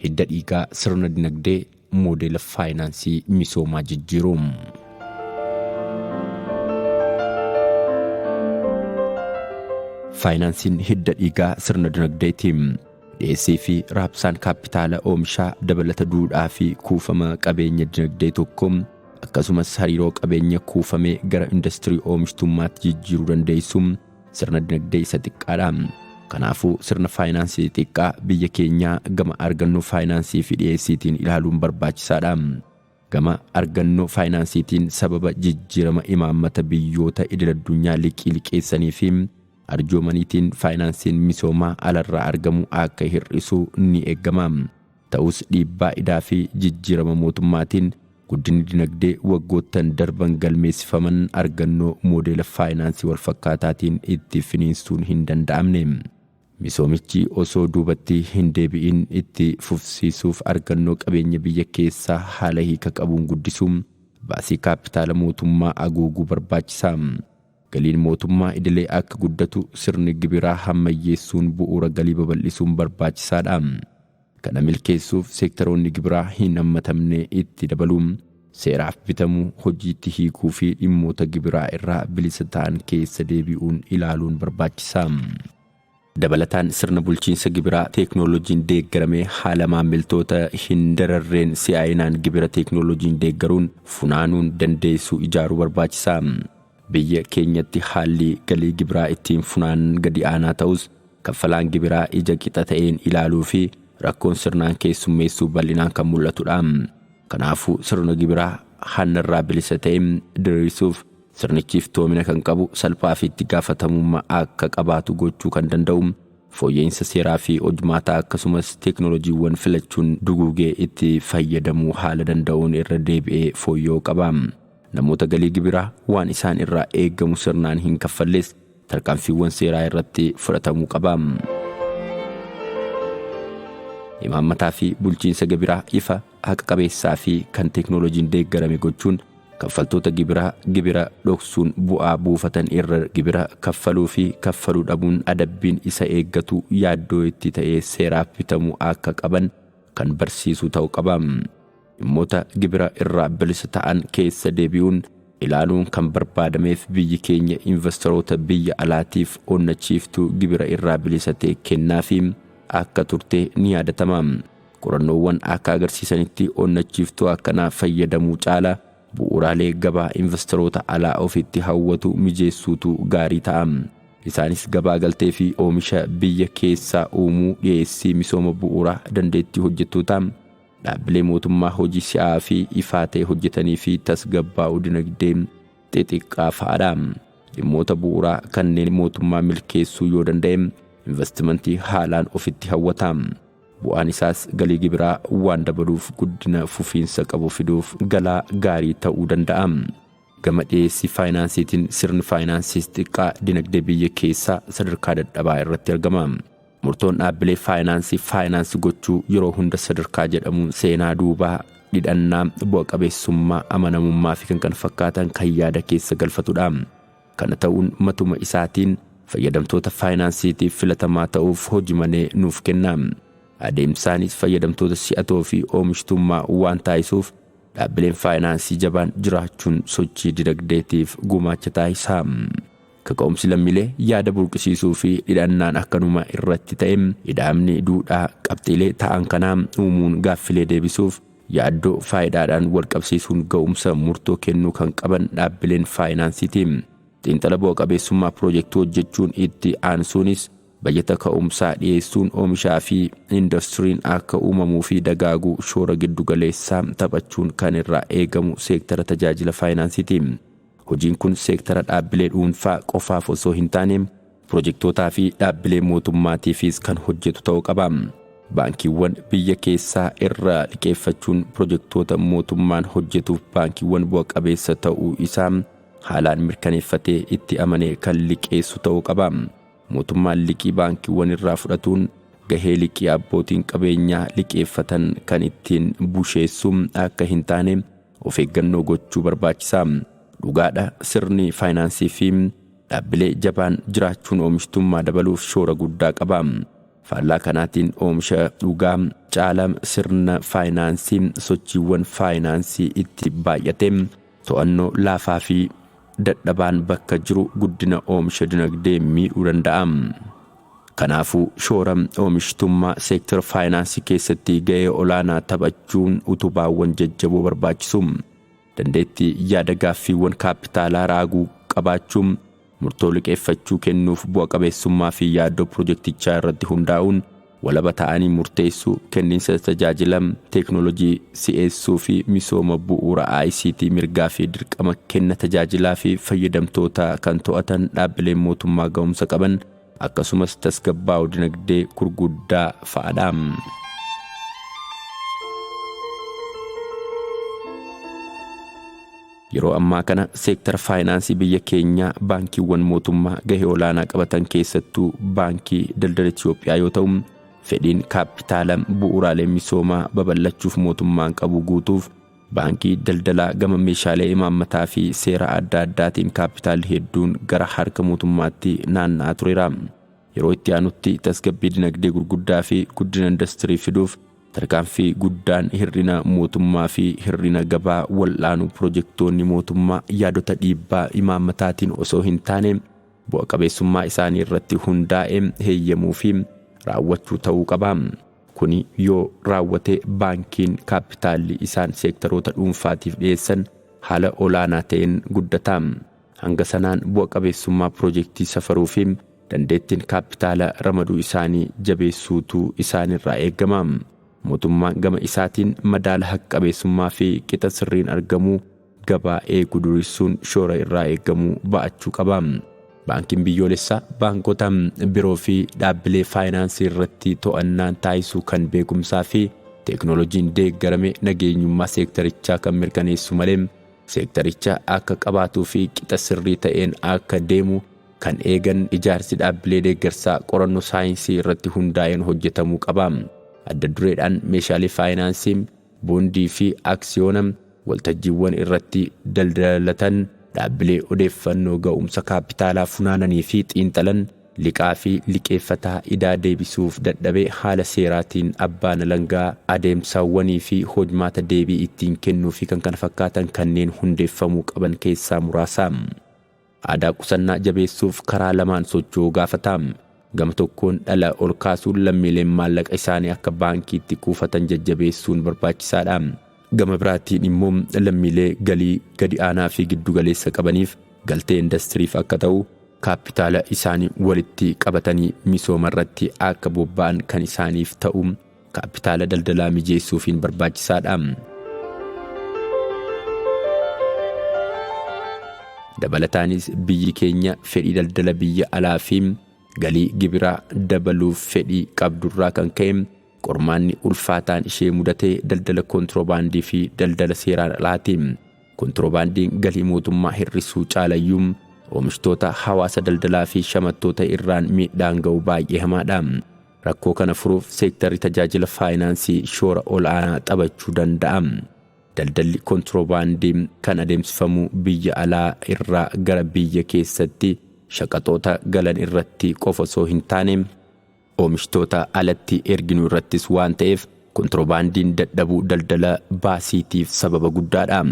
Hidda dhiigaa sirna dinagdee moodeela faayinaansii misoomaa jijjiiru. Faayinaansiin hidda dhiigaa sirna dinagdeeti. Dhiyeessii fi raabsaan kaappitaala oomishaa dabalata duudhaa fi kuufama qabeenya dinagdee tokko akkasumas hariiroo qabeenya kuufamee gara industirii oomishtummaatti jijjiiruu dandeessu sirna dinagdee isa xiqqaadha. Kanaafuu sirna faayinaansii xiqqaa biyya keenyaa gama argannoo faayinaansii fi dhiyeessiitiin ilaaluun barbaachisaadha. Gama argannoo faayinaansiitiin sababa jijjiirama imaammata biyyoota idil-addunyaa liqii liqeessanii fi arjoomaniitiin faayinaansiin misoomaa alarraa argamu akka hir'isu ni eegama. Ta'us dhiibbaa idaa fi jijjiirama mootummaatiin guddinni dinagdee waggoottan darban galmeessifaman argannoo moodeela faayinaansii walfakkaataatiin itti finiinsuun hin danda'amne. Misoomichi osoo duubatti hin deebi'in itti fufsiisuuf argannoo qabeenya biyya keessaa haala hiika qabuun guddisuun baasii kaappitaala mootummaa haguuguu barbaachisa. Galiin mootummaa idilee akka guddatu sirni gibiraa hammayyeessuun bu'uura galii babal'isuun barbaachisaadha. Kana milkeessuuf seektaroonni gibiraa hin hammatamne itti dabaluun seeraaf bitamuu hojiitti hiikuu fi dhimmoota gibiraa irraa bilisa ta'an keessa deebi'uun ilaaluun barbaachisa. Dabalataan sirna bulchiinsa gibiraa teeknooloojiin deeggaramee haala maamiltoota hin dararreen si'aayinaan gibira teeknooloojiin deeggaruun funaanuun dandeessuu ijaaruu barbaachisa. Biyya keenyatti haalli galii gibiraa ittiin funaanan gadi aanaa ta'us kaffalaan gibiraa ija qixa ta'een ilaaluu fi rakkoon sirnaan keessummeessuu bal'inaan kan mul'atudha. Kanaafuu sirna gibiraa hannarraa bilisa ta'een diriirsuuf sirnichi iftoomina kan qabu salphaa fi itti gaafatamummaa akka qabaatu gochuu kan danda'u fooyya'insa seeraa fi hojmaataa akkasumas teeknooloojiiwwan filachuun duguugee itti fayyadamuu haala danda'uun irra deebi'ee fooyya'uu qaba. Namoota galii gibiraa waan isaan irraa eegamu sirnaan hin kaffalles tarkaanfiiwwan seeraa irratti fudhatamuu qaba. Imaammataa fi bulchiinsa gibiraa ifa haqa qabeessaa fi kan teeknooloojiin deeggarame gochuun kaffaltoota gibiraa gibira dhoksuun bu'aa buufatan irra gibira kaffaluu fi kaffaluu dhabuun adabbiin isa eeggatu yaaddoo itti ta'ee seeraaf bitamuu akka qaban kan barsiisu ta'uu qaba. Dhimmoota gibira irraa bilisa ta'an keessa deebi'uun ilaaluun kan barbaadameef biyyi keenya investoroota biyya alaatiif onnachiiftuu gibira irraa bilisa ta'e kennaa fi akka turte ni yaadatama. Qorannoowwan akka agarsiisanitti onnachiiftuu akkanaa fayyadamuu caala bu'uuraalee gabaa investoroota alaa ofitti hawwatu mijeessuutu gaarii ta'a. Isaanis gabaa galtee fi oomisha biyya keessaa uumuu, dhiyeessii misooma bu'uuraa, dandeettii hojjettootaa, dhaabbilee mootummaa hojii si'aa fi ifaa ta'e hojjetanii fi tasgabbaa'uu dinagdee xixiqqaa fa'aadha. Dhimmoota bu'uuraa kanneen mootummaa milkeessuu yoo danda'e investimentii haalaan ofitti hawwata. Bu'aan isaas galii gibiraa waan dabaluuf guddina fufiinsa qabu fiduuf galaa gaarii ta'uu danda'a. Gama dhiyeessii faayinaansiitiin sirni faayinaansiis xiqqaa dinagdee biyya keessaa sadarkaa dadhabaa irratti argama. Murtoon dhaabbilee faayinaansii faayinaansi gochuu yeroo hunda sadarkaa jedhamuun seenaa duubaa, dhidhannaa, bu'a qabeessummaa, amanamummaa fi kan kana fakkaatan kan yaada keessa galfatudha. Kana ta'uun matuma isaatiin fayyadamtoota faayinaansiitiif filatamaa ta'uuf hoji manee nuuf kenna. Adeemsaanis fayyadamtoota si'atoo fi oomishtummaa waan taasisuuf dhaabbileen faayinaansii jabaan jiraachuun sochii dinagdeetiif gumaacha taasisa. Kaka'umsi lammiilee yaada burqisiisuu fi dhidhannaan akkanuma irratti ta'e ida'amni duudhaa qabxiilee ta'an kanaa uumuun gaaffilee deebisuuf yaaddoo faayidaadhaan walqabsiisuun ga'umsa murtoo kennuu kan qaban dhaabbileen faayinaansiiti. Xiinxala bu'a qabeessummaa piroojeektii hojjechuun itti aansuunis bajata ka'umsaa dhiyeessuun oomishaa fi indastiriin akka uumamuu fi dagaagu shoora giddugaleessaa taphachuun kan irraa eegamu seektara tajaajila faayinaansiiti. Hojiin kun seektara dhaabbilee dhuunfaa qofaaf osoo hin taane piroojektootaa fi dhaabbilee mootummaatiifis kan hojjetu ta'uu qaba. Baankiiwwan biyya keessaa irraa liqeeffachuun pirojektoota mootummaan hojjetuuf baankiiwwan bu'a qabeessa ta'uu isaa haalaan mirkaneeffatee itti amanee kan liqeessu ta'uu qaba. Mootummaan liqii baankiiwwan irraa fudhatuun gahee liqii abbootiin qabeenyaa liqeeffatan kan ittiin busheessu akka hin taane of eeggannoo gochuu barbaachisa. Dhugaadha, sirni faayinaansii fi dhaabbilee jabaan jiraachuun oomishtummaa dabaluuf shoora guddaa qaba. Faallaa kanaatiin oomisha dhugaa caala sirna faayinaansii sochiiwwan faayinaansii itti baay'ate to'annoo laafaa fi dadhabaan bakka jiru guddina oomisha dinagdee miidhuu danda'a. Kanaafuu shoora oomishtummaa seektara faayinaansii keessatti gahee olaanaa taphachuun utubaawwan jajjaboo barbaachisu. Dandeettii yaada gaaffiiwwan kaappitaalaa raaguu qabaachuun murtoo liqeeffachuu kennuuf bu'a qabeessummaa fi yaaddoo pirojektichaa irratti hundaa'uun walaba ta'anii murteessuu, kenniinsa tajaajila teeknoolojii si'eessuu fi misooma bu'uura ICT mirgaa fi dirqama kenna tajaajilaa fi fayyadamtoota kan to'atan dhaabbileen mootummaa ga'umsa qaban akkasumas tasgabbaa'uu dinagdee gurguddaa fa'adha. Yeroo ammaa kana seektara faayinaansii biyya keenyaa baankiiwwan mootummaa gahee olaanaa qabatan keessattuu Baankii Daldala Itiyoophiyaa yoo ta'u, fedhiin kaappitaala bu'uuraalee misoomaa babal'achuuf mootummaan qabu guutuuf baankii daldalaa gama meeshaalee imaammataa fi seera adda addaatiin kaappitaalli hedduun gara harka mootummaatti naanna'aa tureera. Yeroo itti aanutti tasgabbii dinagdee gurguddaa fi guddina indastirii fiduuf tarkaanfii guddaan hir'ina mootummaa fi hir'ina gabaa wal'aanuu pirojektoonni mootummaa yaadota dhiibbaa imaammataatiin osoo hin taane bu'a qabeessummaa isaanii irratti hundaa'e heeyyamuu fi raawwachuu ta'uu qaba. Kuni yoo raawwate baankiin kaappitaalli isaan seektaroota dhuunfaatiif dhiyeessan haala olaanaa ta'een guddata. Hanga sanaan bu'a qabeessummaa pirojektii safaruu fi dandeettiin kaappitaala ramaduu isaanii jabeessuutu isaanirraa eegama. Mootummaan gama isaatiin madaala haqa qabeessummaa fi qixa sirriin argamuu gabaa eegu diriirsuun shoora irraa eegamu ba'achuu qaba. Baankiin biyyoolessaa baankota biroo fi dhaabbilee faayinaansii irratti to'annaan taasisuu kan beekumsaa fi teeknooloojiin deeggarame nageenyummaa seektarichaa kan mirkaneessu malee seektaricha akka qabaatuu fi qixa sirrii ta'een akka deemu kan eegan ijaarsi dhaabbilee deeggarsaa qorannoo saayinsii irratti hundaa'een hojjetamuu qaba. Adda dureedhaan meeshaalee faayinaansii, boondii fi aksiyoona waltajjiiwwan irratti daldalatan, dhaabbilee odeeffannoo ga'umsa kaappitaalaa funaananii fi xiinxalan, liqaa fi liqeeffataa idaa deebisuuf dadhabe haala seeraatiin abbaan alangaa adeemsawwanii fi hojmaata deebii ittiin kennuu fi kan kana fakkaatan kanneen hundeeffamuu qaban keessaa muraasa. Aadaa qusannaa jabeessuuf karaa lamaan socho'uu gaafata. Gama tokkoon dhala ol kaasuun lammiileen maallaqa isaanii akka baankiitti kuufatan jajjabeessuun barbaachisaadha. Gama biraatiin immoo lammiilee galii gadi aanaa fi giddu galeessa qabaniif galtee indastiriif akka ta'u Kaappitaala isaanii walitti qabatanii misooma irratti akka bobba'an kan isaaniif ta'u kaappitaala daldalaa mijeessuufiin barbaachisaadha. Dabalataanis biyyi keenya fedhii daldala biyya alaa fi galii gibiraa dabaluuf fedhii qabdurraa kan ka'e qormaanni ulfaataan ishee mudate daldala kontiroobaandii fi daldala seeraan alaati. Kontiroobaandiin galii mootummaa hir'isuu caalayyuu oomishtoota hawaasa daldalaa fi shamattoota irraan miidhaan ga'u baay'ee hamaadha. Rakkoo kana furuuf seektarri tajaajila faayinaansii shoora ol'aanaa taphachuu danda'a. Daldalli kontiroobaandii kan adeemsifamu biyya alaa irraa gara biyya keessatti shaqaxoota galan irratti qofa osoo hin taane oomishtoota alatti erginu irrattis waan ta'eef kontiroobaandiin dadhabuu daldala baasiitiif sababa guddaadha.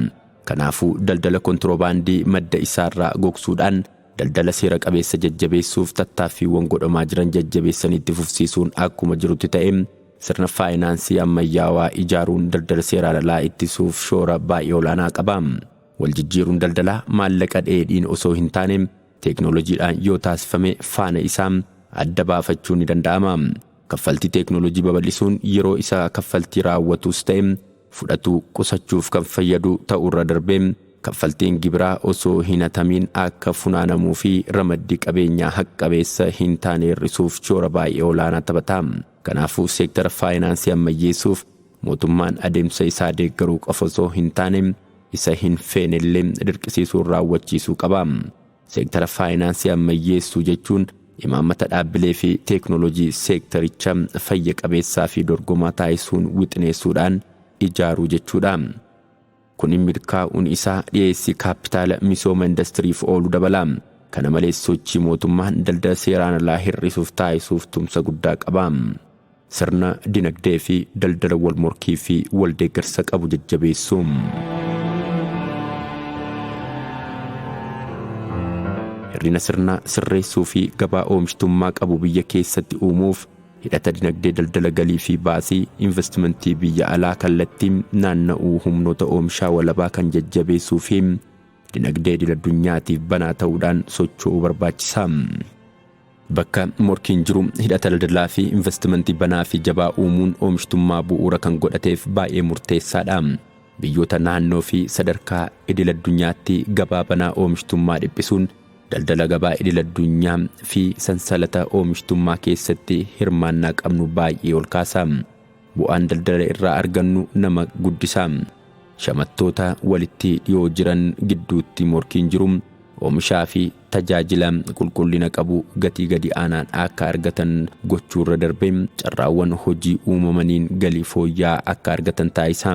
Kanaafuu daldala kontiroobaandii madda isaarraa gogsuudhaan daldala seera qabeessa jajjabeessuuf tattaaffiiwwan godhamaa jiran jajjabeessanii itti fufsiisuun akkuma jirutti ta'e sirna faayinaansii ammayyaawaa ijaaruun daldala seeraan alaa ittisuuf shoora baay'ee olaanaa qaba. Waljijjiiruun daldalaa maallaqa dheedhiin osoo hin taane teeknooloojiidhaan yoo taasifame faana isaa adda baafachuun ni danda'ama. Kaffaltii teeknooloojii babal'isuun yeroo isa kaffaltii raawwatus ta'e fudhatu qusachuuf kan fayyadu ta'urra darbee kaffaltiin gibiraa osoo hin hatamiin akka funaanamuu fi ramaddii qabeenyaa haqa-qabeessa hin taane hir'isuuf shoora baay'ee olaanaa taphata. Kanaafuu seektara faayinaansii ammayyeessuuf mootummaan adeemsa isaa deeggaruu qofa osoo hin taane isa hin feenellee dirqisiisuun raawwachiisuu qaba. Seektara faayinaansii ammayyeessuu jechuun imaammata dhaabbilee fi teeknooloojii seektaricha fayya qabeessaa fi dorgomaa taasisuun wixineessuudhaan ijaaruu jechuudha. Kun milkaa'uun isaa dhiyeessii kaappitaala misooma indastiriif oolu dabala. Kana malees sochii mootummaan daldala seeraan alaa hir'isuuf taasisuuf tumsa guddaa qaba. Sirna dinagdee fi daldala wal morkii fi wal deeggarsa qabu jajjabeessuu. Hir'ina sirnaa sirreessuu fi gabaa oomishtummaa qabu biyya keessatti uumuuf hidhata dinagdee daldala galii fi baasii investimentii biyya alaa kallattiin naanna'uu humnoota oomishaa walabaa kan jajjabeessuu fi dinagdee idil addunyaatiif banaa ta'uudhaan socho'uu barbaachisa. Bakka morkiin jiru hidhata daldalaa fi investimentii banaa fi jabaa uumuun oomishtummaa bu'uura kan godhateef baay'ee murteessaadha. Biyyoota naannoo fi sadarkaa idil addunyaatti gabaa banaa oomishtummaa dhiphisuun daldala gabaa idil addunyaa fi sansalata oomishtummaa keessatti hirmaannaa qabnu baay'ee ol kaasa. Bu'aan daldala irraa argannu nama guddisa. Shamattoota walitti dhiyoo jiran gidduutti morkiin jiru oomishaa fi tajaajila qulqullina qabu gatii gadi aanaan akka argatan gochuurra darbee carraawwan hojii uumamaniin galii fooyya'aa akka argatan taasisa.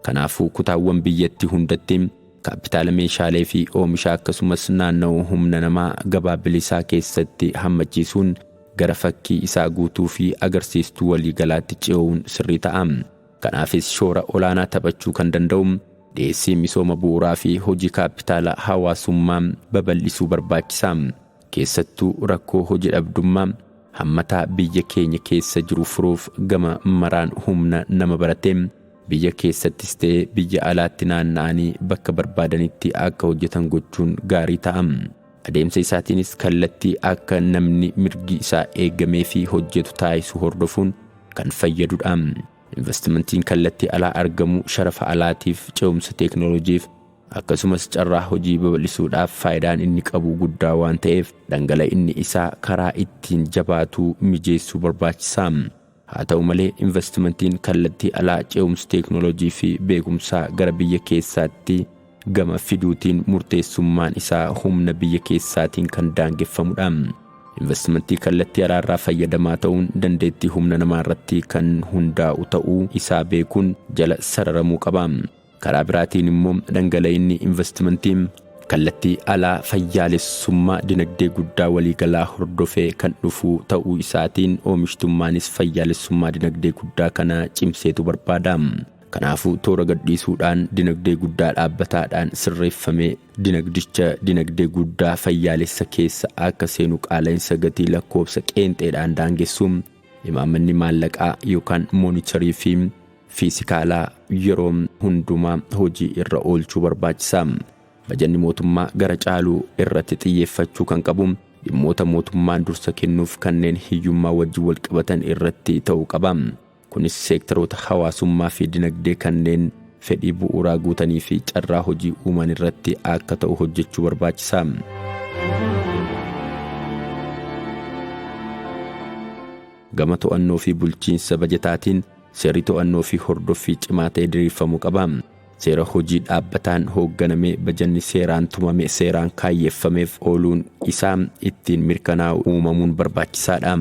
Kanaafuu kutaawwan biyyattii hundatti kaappitaala meeshaalee fi oomisha akkasumas naanna'uu humna namaa gabaa bilisaa keessatti hammachiisuun gara fakkii isaa guutuu fi agarsiistuu waliigalaatti ce'uun sirrii ta'a. Kanaafis shoora olaanaa taphachuu kan danda'u dhiyeessii misooma bu'uuraa fi hojii kaappitaala hawaasummaa babal'isuu barbaachisa. Keessattuu rakkoo hojii dhabdummaa hammataa biyya keenya keessa jiru furuuf gama maraan humna nama baratee biyya keessattis ta'ee biyya alaatti naanna'anii bakka barbaadanitti akka hojjetan gochuun gaarii ta'a. Adeemsa isaatiinis kallattii akka namni mirgi isaa eegamee fi hojjetu taasisu hordofuun kan fayyadudha. Investimentiin kallattii alaa argamu sharafa alaatiif, ce'umsa teeknooloojiif akkasumas carraa hojii babal'isuudhaaf faayidaan inni qabu guddaa waan ta'eef dhangala'inni isaa karaa ittiin jabaatu mijeessuu barbaachisa. Haa ta'u malee investimentiin kallattii alaa ce'umsa teeknooloojii fi beekumsaa gara biyya keessaatti gama fiduutiin murteessummaan isaa humna biyya keessaatiin kan daangeffamudha. Investimentii kallattii alaarraa fayyadamaa ta'uun dandeettii humna namaa irratti kan hundaa'u ta'uu isaa beekuun jala sararamuu qaba. Karaa biraatiin immoo dhangala'inni investimentii kallattii alaa fayyaalessummaa dinagdee guddaa waliigalaa hordofee kan dhufu ta'uu isaatiin oomishtummaanis fayyaalessummaa dinagdee guddaa kana cimseetu barbaada. Kanaafuu toora gadhiisuudhaan dinagdee guddaa dhaabbataadhaan sirreeffamee dinagdicha dinagdee guddaa fayyaalessa keessa akka seenu qaala'insa gatii lakkoofsa qeenxeedhaan daangessuun imaammanni maallaqaa yookaan moonitarii fi fiisikaalaa yeroo hundumaa hojii irra oolchuu barbaachisa. Bajanni mootummaa gara caaluu irratti xiyyeeffachuu kan qabu dhimmoota mootummaan dursa kennuuf kanneen hiyyummaa wajjin walqabatan irratti ta'uu qaba. Kunis seektaroota hawaasummaa fi dinagdee kanneen fedhii bu'uuraa guutanii fi carraa hojii uuman irratti akka ta'u hojjechuu barbaachisa. Gama to'annoo fi bulchiinsa bajataatiin seerri to'annoo fi hordoffii cimaa ta'e diriirfamuu qaba. Seera hojii dhaabbataan hoogganamee bajanni seeraan tumame seeraan kaayyeeffameef ooluun isaa ittiin mirkanaa'u uumamuun barbaachisaadha.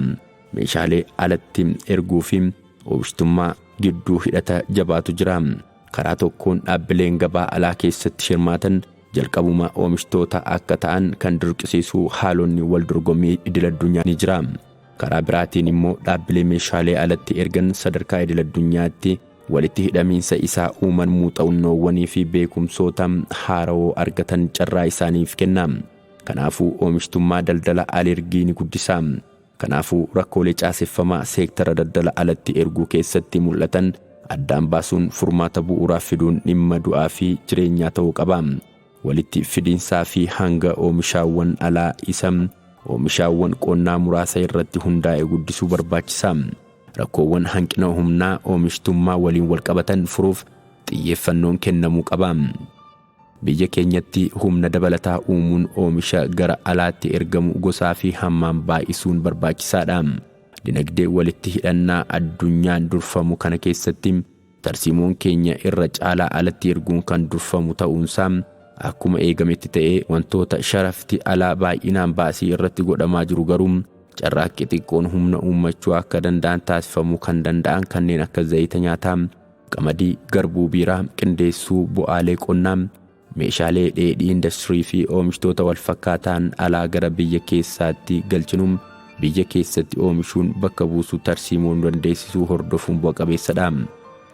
Meeshaalee alatti erguu fi oomishtummaa gidduu hidhata jabaatu jira. Karaa tokkoon dhaabbileen gabaa alaa keessatti hirmaatan jalqabuma oomishtoota akka ta'an kan dirqisiisu haalonni wal dorgommii idil addunyaa ni jira. Karaa biraatiin immoo dhaabbilee meeshaalee alatti ergan sadarkaa idil addunyaatti walitti hidhamiinsa isaa uuman muuxannoowwanii fi beekumsoota haarawoo argatan carraa isaaniif kenna. Kanaafuu oomishtummaa daldala alergii ni guddisa. Kanaafuu rakkoolee caaseffamaa seektara daldala alatti erguu keessatti mul'atan addaan baasuun furmaata bu'uuraa fiduun dhimma du'aa fi jireenyaa ta'uu qaba. Walitti fidiinsaa fi hanga oomishaawwan alaa isa oomishaawwan qonnaa muraasa irratti hundaa'e guddisuu barbaachisa. Rakkoowwan hanqina humnaa oomishtummaa waliin walqabatan furuuf xiyyeeffannoon kennamuu qaba. Biyya keenyatti humna dabalataa uumuun oomisha gara alaatti ergamu gosaa fi hammaan baay'isuun barbaachisaadha. Dinagdee walitti hidhannaa addunyaan durfamu kana keessatti tarsiimoon keenya irra caalaa alatti erguun kan durfamu ta'uunsaa akkuma eegametti ta'ee wantoota sharafti alaa baay'inaan baasii irratti godhamaa jiru garuu carraaqqii xiqqoon humna uummachuu akka danda'an taasifamuu kan danda'an kanneen akka zayita nyaataa, qamadii, garbuu biiraa, qindeessuu bu'aalee qonnaa, meeshaalee dheedhii industirii fi oomishtoota walfakkaataan alaa gara biyya keessaatti galchinuun biyya keessatti oomishuun bakka buusuu tarsiimoo nu dandeessisuu hordofuun bu'a qabeessadha.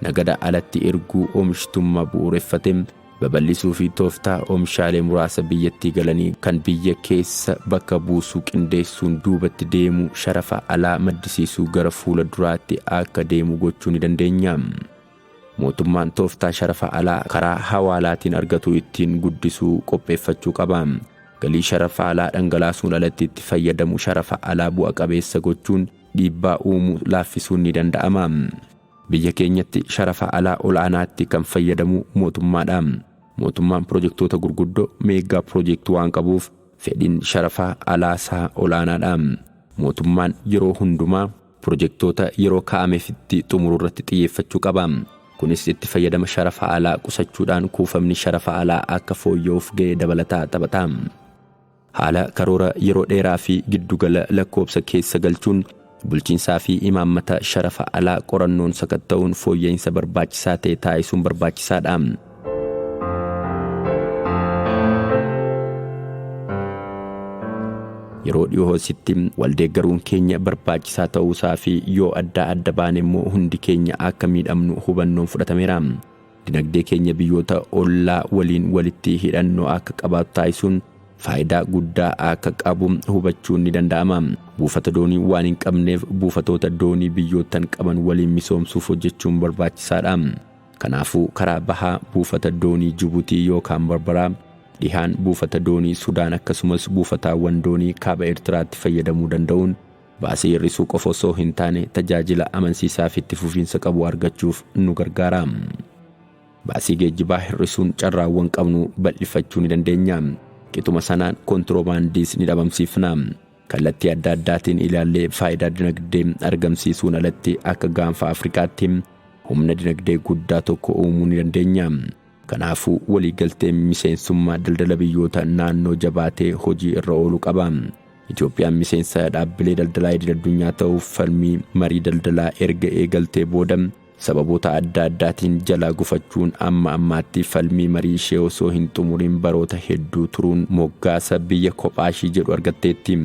Nagada alatti erguu oomishtummaa bu'uureffate babal'isuu fi tooftaa oomishaalee muraasa biyyattii galanii kan biyya keessa bakka buusuu qindeessuun duubatti deemuu sharafa alaa maddisiisuu gara fuula duraatti akka deemu gochuu ni dandeenya. Mootummaan tooftaa sharafa alaa karaa hawaalaatiin argatu ittiin guddisuu qopheeffachuu qaba. Galii sharafa alaa dhangalaasuun alatti itti fayyadamu sharafa alaa bu'a qabeessa gochuun dhiibbaa uumuu laaffisuun ni danda'ama. Biyya keenyatti sharafa alaa ol'aanaatti kan fayyadamu mootummaadha. Mootummaan pirojektoota gurguddoo meegaa pirojektii waan qabuuf fedhiin sharafa alaasaa ol'aanaadha. Mootummaan yeroo hundumaa pirojektoota yeroo kaa'ameefitti xumuruu irratti xiyyeeffachuu qaba. Kunis itti fayyadama sharafa alaa qusachuudhaan kuufamni sharafa alaa akka fooyya'uuf ga'ee dabalataa taphata. Haala karoora yeroo dheeraa fi giddugala lakkoobsa keessa galchuun bulchiinsaa fi imaammata sharafa alaa qorannoon sakatta'uun fooyya'insa barbaachisaa ta'e taasisuun barbaachisaadha. Yeroo dhiyoositti waldeeggaruun keenya barbaachisaa ta'uusaa fi yoo adda adda baane immoo hundi keenya akka miidhamnu hubannoon fudhatameera. Dinagdee keenya biyyoota ollaa waliin walitti hidhannoo akka qabaatu taasisuun faayidaa guddaa akka qabu hubachuun ni danda'ama. Buufata doonii waan hin qabneef buufatoota doonii biyyoottan qaban waliin misoomsuuf hojjechuun barbaachisaadha. Kanaafuu karaa bahaa buufata doonii Jibuutii yookaan Barbaraa, dhihaan buufata doonii Sudaan akkasumas buufataawwan doonii kaaba Eertiraatti fayyadamuu danda'uun baasii hir'isuu qofa osoo hin taane tajaajila amansiisaa fi itti fufiinsa qabu argachuuf nu gargaara. Baasii geejjibaa hir'isuun carraawwan qabnu bal'ifachuu ni dandeenya. Qixuma sanaan kontiroobaandiis ni dhabamsiifna. Kallattii adda addaatiin ilaallee faayidaa dinagdee argamsiisuun alatti akka gaanfa Afrikaatti humna dinagdee guddaa tokko uumuu ni dandeenya. Kanaafuu waliigalteen miseensummaa daldala biyyoota naannoo jabaatee hojii irra ooluu qaba. Itoophiyaan miseensa dhaabbilee daldalaa idil addunyaa ta'uuf falmii marii daldalaa erga eegaltee booda sababoota adda addaatiin jalaa gufachuun amma ammaatti falmii marii ishee osoo hin xumuriin baroota hedduu turuun moggaasa biyya kophaa ishii jedhu argatteetti.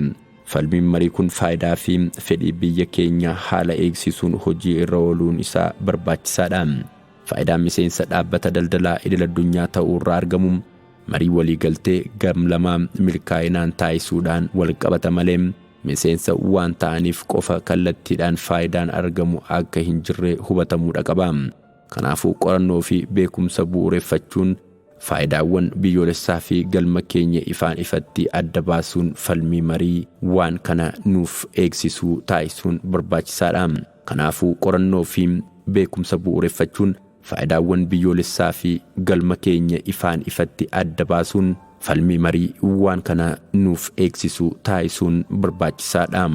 Falmiin marii kun faayidaa fi fedhii biyya keenyaa haala eegsisuun hojii irra ooluun isaa barbaachisaadha. Faayidaan miseensa dhaabbata daldalaa idil addunyaa ta'uu irraa argamu marii waliigaltee gam-lamaa milkaa'inaan taasisuudhaan wal qabata malee miseensa waan ta'aniif qofa kallattiidhaan faayidaan argamu akka hin jirre hubatamuudha qaba. Kanaafuu qorannoo fi beekumsa bu'uureffachuun Faayidaawwan biyyoolessaa fi galma keenya ifaan ifatti adda baasuun falmii marii waan kana nuuf eegsisuu taasisuun barbaachisaadha. Kanaafuu qorannoo fi beekumsa bu'uureffachuun faayidaawwan biyyoolessaa fi galma keenya ifaan ifatti adda baasuun falmii marii waan kana nuuf eegsisu taasisuun barbaachisaadha.